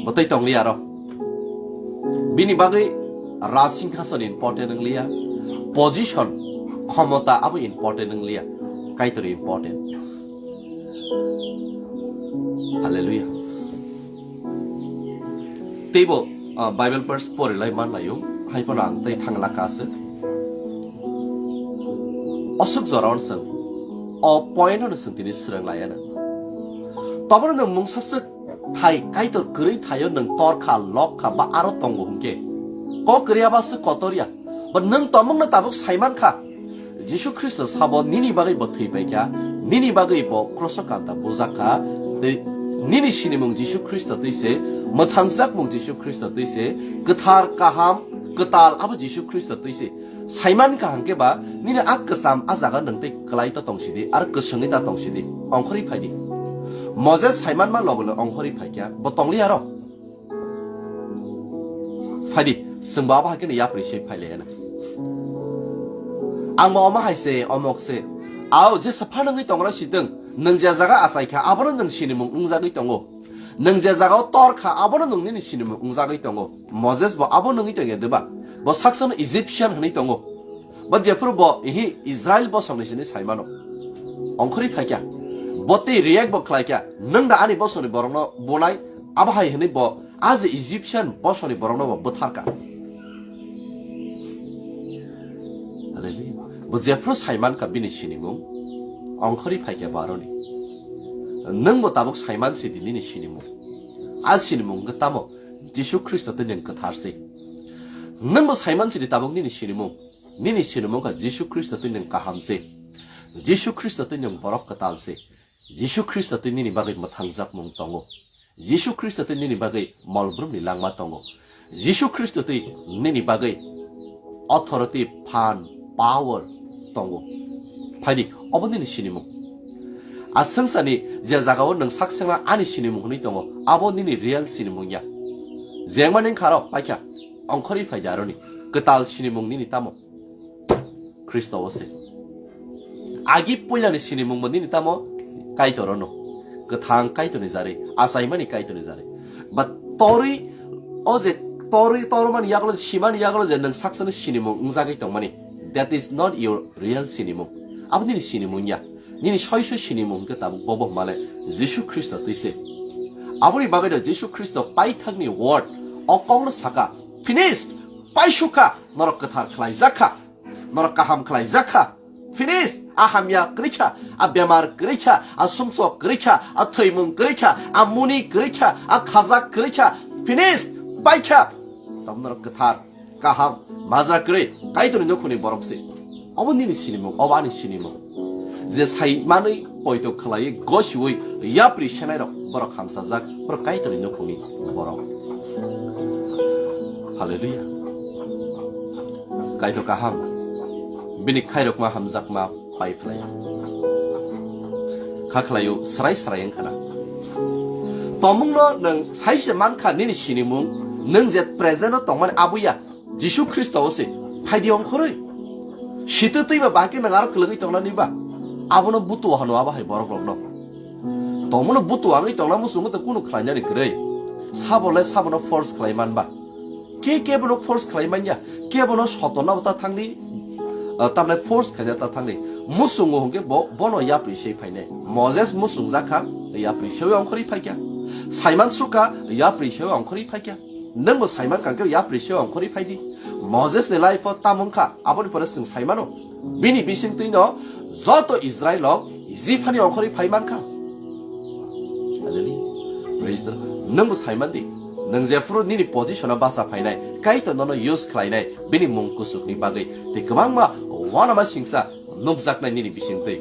Bwtwi tongli aro. Bini bagwi rajsinghason important wngliya, position, khomota abo important wngliya, Kaitor important. Hallelujah. Teibo, ah, Bible verse porilai manlaio, hai phano ang tei thangla ka se. Aswk jora on swng, o point ono swng tini swrwng laiya na. Tobono nwng mungsa swk thai, Kaitor kwrwi thaio nwng tor kha, lok kha, ba aro tongo hwnkhe. Kok kwrwi aba swk kotor ya. Ba nwng tomungno tabuk saiman kha. Jisu Khristo sabo nini bagwi bo thwi paikha, nini bagwi bo kroso kanta bujak kha, tei nini sinimung Jisu Khristo twi se, mwthangjakmung Jisu Khristo twi se, kwthar, kaham, kwtal abo Jisu Khristo twi se. Saiman kha hwnkhe ba nini a kwcham a jaga nwng tei kwlai ta tong sidi, aro kwswngwi ta tong sidi, ongkhorwi phaidi. Moses saiman ma logo logo ongkhorwi phaikha, bo tongli aro. Phaidi, chwngbo abo hai kheno yapri se phailaiyana. Angbo omo hai se, omok se. Ao, jesa phanangwi tongra sitwng, nwng je jaga achaikha, abono nwng sinimung wngjagwi tongo. Nwng je jagao torkha, abono nwng nini sinimung wngjagwi tongo. Moses bo abo nungwi tongya deba? Bo saksono Egyptian hwnwi tongo. Bo jephuru bo ihi Israel bosongni sini saimano. Ongkhorwi phaikha. Bo tei react bo khlaikha. Nwng da ani bosongni borokno bunai, abo hai hwnwi bo a je Egyptian bosongni borokno bo bwtharkha. Hallelujah. Bo jephuru saimankha bini sinimung, ongkhorwi phaikha bo aroni. Nwng bo tabuk saiman sidi nini sinimung. A sinimung hwnkhe tamo? Jisu Khristo twi nwng kwthar se. Nwng bo saiman sidi tabuk nini sinimung. Nini sinimung kha Jisu Khristo twi nwng kaham se. Jisu Khristo twi nwng borok kwtal se. Jisu Khristo twi nini bagwi mwthangjakmung tongo. Jisu Khristo twi nini bagwi molbrumni langma tongo. Jisu Khristo twi nini bagwi authority, phan, power tongo. Phaidi, obo nini sinimung. A swngcharni je jagao nwng sak sengla ani sinimung hwnwi tongo, abo nini real sinimung ya. Jengmani wngkha aro paikha, ongkhorwi phaidi aroni. Kwtal sinimung nini tamo? Khristo o se. Agi puilani sinimungbo nini tamo? Kaitor ono. Kwthang Kaitorni jarwi, achaimani Kaitorni jarwi. But torwi, o je torwi, tormani yagulo, simani yagulo je nwng saksani sinimung wngjagwi tongmani, that is not your real sinimung. Abo nini sinimung ya. Nini soi soi sinimung hwnkhe tabuk bobo hwnmale Jisu Khristo twi se. Aboni bagwino Jisu Khristo paithakni word o kokno saka, "Finished! Paisukha! Norok kwthar khlaijakha! Norok kaham khlaijakha! Finish! A hamya kwrwikha, a bemar kwrwikha, a sumsok kwrwikha, a thwimung kwrwikha, a muni kwrwikha, a khajak kwrwikha. Finish! Paikha!" Tamo norok kwthar, kaham, majra kwrwi, Kaitorni nukhungni borok se. Obo nini sinimung, obo ani sinimung. Je sai manwi poito khlaiwi gosiwi yapri senairok borok hamsajak, borok Kaitorni nukhungni borok. Hallelujah. Kaitor kaham, bini khairokma hamjakma pai phlai. Kha khlaio, srai srai wngkha na. Tomungno nwng saise mankha nini sinimung, nwng je present o tongmani abuya, Jisu Khristo o se, phaidi ongkhorwi. Sitwi twiba bahai khe nwng aro kwlwgwi tongnani ba? Abono butu hano abo hai borok rokno. Tongmano butu wngwi tongna muchungo tei kunu khlainani kwrwi. Sabo le sabono force khlai man ba? Ke kebono force khlai man ya, kebono sotorna ta thangni, ah, tamni force khaina ta thangni. Muchungo hwnkhe bo, bono yapri se phainai. Moses muchungjak kha, yapri sewi ongkhorwi phaikha. Saiman sukha, yapri sewi ongkhorwi phaikha. Nwngbo saiman kha hwnkhe yapri sewi ongkhorwi phaidi. Moses ni life o tamo wngkha, aboni pore chwng saimano. Bini bisingtwino joto Israel rok Egypt hani ongkhorwi phai mankha. Hallelujah. Praise the Lord. Nwngbo saiman di. Nwng jephuru nini position o basa phainai, Kaitor nono use khlainai, bini mung kuchukni bagwi tei kwbangma uanama singsa nukjaknai nini bisingtwi.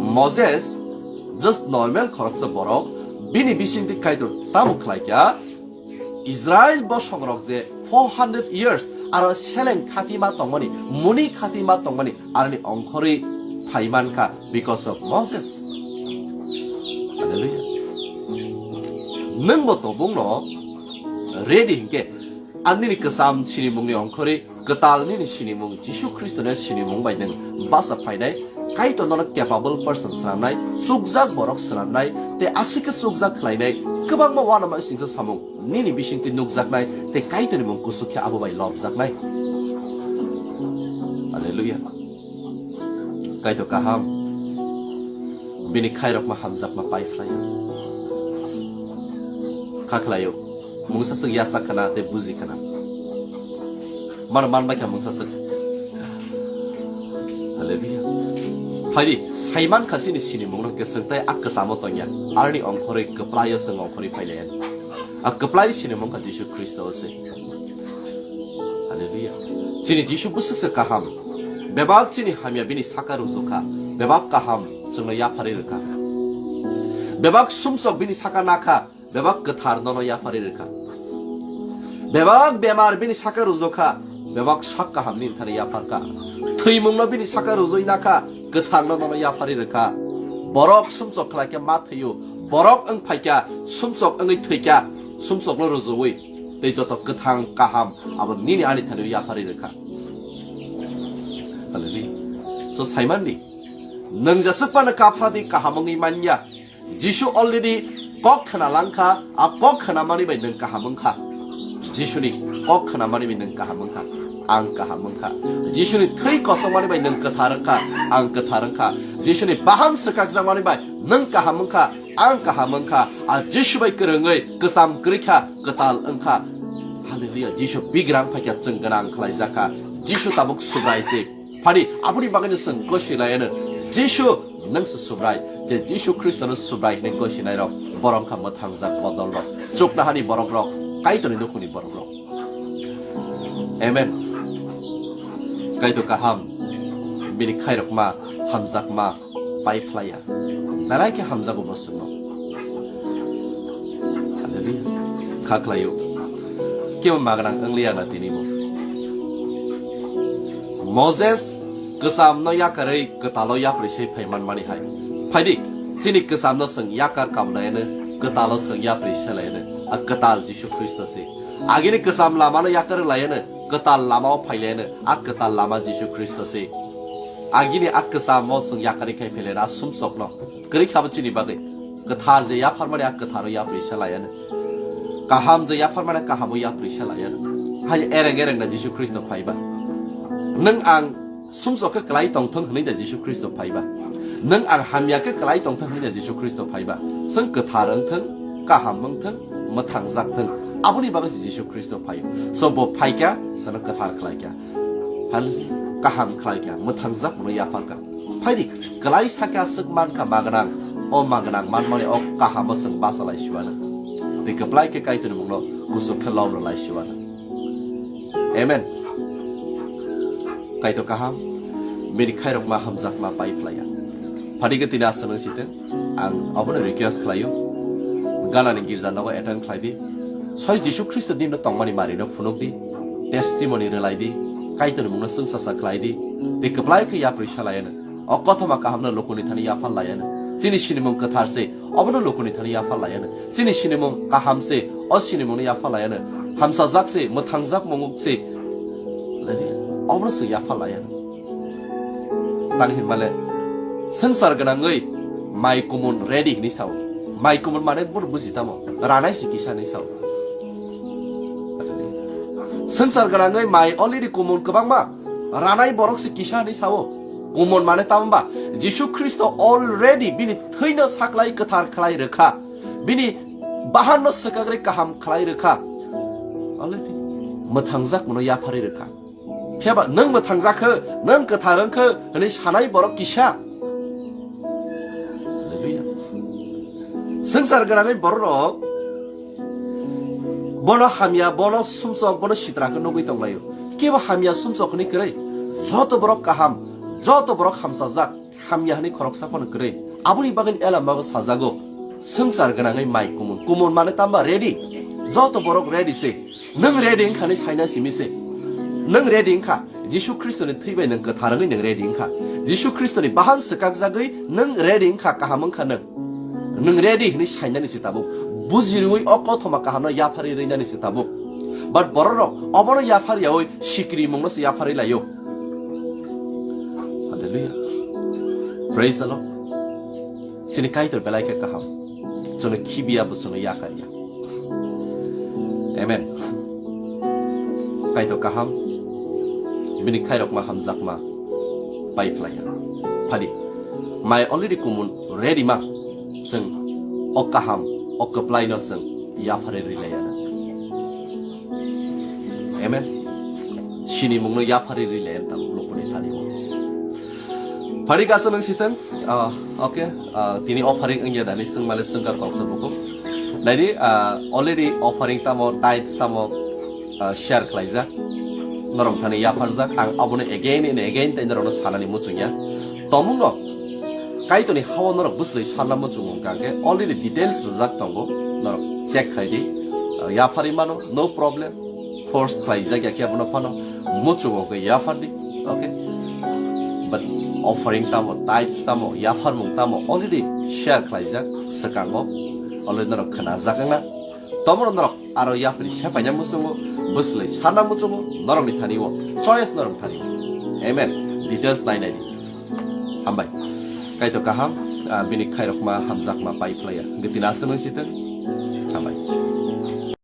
Moses, just normal khoroksa borok, bini bisingtwi Kaitor tamo khlaikha, Israel bosongrok je four hundred years aro seleng khati ma tongmani, muni khati ma tongmani, aroni ongkhorwi phai mankha because of Moses. Hallelujah. Nwngbo tobungno ready hinkhe, ang nini kwcham sinimungni ongkhorwi kwtal nini sinimung Jisu Khristoni sinimung bai nwng basa phainai. Kaitor nono capable person swnamnai, chukjak borok swnamnai, tei aswk khe chukjak khlainai, kwbangma uanama singsa samung nini bisingtwi nukjaknai, tei Kaitorni mung kuchuk khe abo bai lobjaknai. Hallelujah. Kaitor kaham, bini khairokma hamjakma pai phlaio. Kha khlaio, mungsa swk yachak khna tei buji khna. Mano man bai kha mungsa swk. Hallelujah. Phaidi, saiman kha chini sinimungno hwnkhe chwng tei a kwchamo tongya. Aroni ongkhorwi kwplaio chwng ongkhorwi phailaiya. A kwplai sinimung kha Jisu Khristo se. Hallelujah. Chini Jisu bwswk se kaham. Bebak chini hamya bini saka rujukha. Bebak kaham chwngno yapharwi rwkha. Bebak sumsok bini saka nakha. Bebak kwthar nono yapharwi rwkha. Bebak bemar bini saka rujukha, bebak sak kaham nini thani yapharkha. Thwimungno bini saka rujui nakha, kwthangno nono yapharwi rwkha. Borok sumsok khlaikhe ma thwio, borok wng phaikha, sumsok wngwi thwikha, sumsokno rujuwi. Tei joto kwthang kaham abo nini ani thani yapharwi rwkha. Hallelujah. So saimandi, nwng jeswk phano kaphradi kaham wngwi manya. Jisu already kok khna langkha, a kok khna mani bai nwng kaham wngkha. Jisuni kok khna mani bai nwng kaham wngkha, ang kaham wngkha. Jisuni thwi kosong mani bai nwng kwthar wngkha, ang kwthar wngkha. Jisuni bahan swkakjak mani bai nwng kaham wngkha, ang kaham wngkha. A Jisu bai kwrwngwi kwcham kwrwikha, kwtal wngkha. Hallelujah. Jisu bigrang phaikha chwng gwnang khlaijakha. Jisu tabuk Subrai se. Phani aboni bagwino chwng gosi laiano, Jisu, nwng se Subrai, je Jisu Khristono Subrai hinwi gosi nairok, borok wngkha mwthangjak bodolrok, chuknohani borokrok, Kaitorni nukhungni borokrok. Amen. Kaitor kaham, bini khairokma, hamjakma, pai phlaiya. Belai khe hamjago bo chwngno. Hallelujah. Kha khlaio. Kebo magnang wngliya na tini bo. Moses kwchamno yakarwi kwtalo yapri se phai manmani hai. Phaidi, chini kwchamno chwng yakar kablaiyano, kwtalo chwng yapri se laiyano. A kwtal Jisu Khristo se. Agini kwcham lamano yakar laiyano, kwtal lamao phai laiyano. A kwtal lama Jisu Khristo se. Agini a kwchamo chwng yakarwi khai phai laiyano, a sumsokno. Kwrwi kha bo chini bagwi. Kwthar je yapharmani a kwtharo yapri se laiyano. Kaham je yapharmani kahamo yapri se laiyano. Hai ereng ereng na Jisu Khristo phaiba. Nwng ang sumsok khe kwlai tongthwng hwnwi da Jisu Khristo phaiba. Nwng ang hamya khe kwlai tongthwng hwnwi da Jisu Khristo phaiba. Chwng kwthar wngthwng, kaham wngthwng, mwthangjak thwng. Aboni bagwi se Jisu Khristo phaio. So bo phaikha, chwngno kwthar khlaikha. Hallelujah. Kaham khlaikha, mwthangjak mano yapharkha. Phaidi, kwlai sakhe aswk mankha magnang, o magnang manmani o kahamo chwng bachalai siwano. Tei kwplai khe Kaitorni mungno kuchuk khe lobno lai siwano. Amen. Kaitor kaham, bini khairokma hamjakma pai phlaiya. Phaidi khe tini aswk nang siteng, ang obono request khlaio. Ganani girja nogo attend khlai di. Soi Jisu Khristo dino tongmani marino phunuk di. Testimony rwlai di. Kaitorni mungno chwngsacha khlai di. Tei kwplai khe yapri se laiyano. O kothoma kahamno lukuni thani yaphar laiyano. Chini sinimung kwthar se, obono lukuni thani yaphar laiyano. Chini sinimung kaham se, o sinimungno yaphar laiyano. Hamsajak se, mwthangjak munguk se. Obono se yaphar laiyano. Tang hinmale, swngchar gwnangwi mai kumun ready hinwi sao. Mai kumun mane boro buji tamo? Ranai se kisa hinwi sao. Swngchar gwnangwi mai already kumun kwbangma ranai borok se kisa hinwi sao. Kumun mane tamo ba? Jisu Khristo already bini thwino saklai kwthar khlai rwkha. Bini bahanno swkagre kaham khlai rwkha. Already mwthangjak mano yapharwi rwkha. Phiya ba nwng mwthangjak kho, nwng kwthar wng kho hwnwi sanai borok kisa. Hallelujah. Swngchar gwnangwi bororok bono hamya, bono sumsok, bono sitra khe nugwi tonglaio. Kebo hamya sumsok hwnwi kwrwi. Joto borok kaham, joto borok hamsajak, hamya hwnwi khoroksa phano kwrwi. Aboni bagwino elamago sajago, swngchar gwnangwi mai kumun. Kumun mane tamba ready. Joto borok ready se. Nwng ready wngkha hwnwi saina simi se. Nwng ready wngkha, Jisu Khristoni thwi bai nwng kwthar wngwi nwng ready wngkha. Jisu Khristoni bahan swkakjagwi nwng ready wngkha, kaham wngkha nwng. Nwng ready hwnwi sainani se tabuk. Bujiriwi o kothoma kahamno yapharwi rwinani se tabuk. But bororok obono yapharyawi sikrimungno se yapharwi laio. Hallelujah. Praise the Lord. Chini Kaitor belai khe kaham. Chwngno khibiya bo chwngno yakarya. Amen. Kaitor kaham. Bini khairokma hamjakma pai phlaiya. Phadi. Mai already kumun ready ma. Chwng o kaham, o kwplaino chwng yapharwi rwilaiya na. Amen. Sinimungno yapharwi rwilaiya na tabuk lukuni thani o. Phadi kasa nwng siteng, ah, okay, ah, tini offering wngya dani swngmale swngkha kongsa buku. Naidi, ah, already offering tamo, tithes tamo, ah, share khlaijak. Norok thani yapharjak, ang abono again and again tei norokno sanani muchungya. Tomungno, Kaitorni hao norok bwslwi sanna muchungo hwnkha khe already details rwjak tongo, norok check khai di. Ah, yapharwi mano, no problem. Force khlaijak ya khe abono phano muchungo hwnkhe yaphardi. Okay. But offering tamo, tithes tamo, yapharmung tamo already share khlaijak swkango. Already norok khnajak wngna. Tomono norok aro yapharwi sepaina muchungo, bwslwi sanna muchungo, norokni thani o. Choice norok thani o. Amen. Details nai nai di. Hambai. Kaitor kaham, ah, bini khairokma hamjakma pai phlaiya. Hwnkhe tini aswk nwng siteng.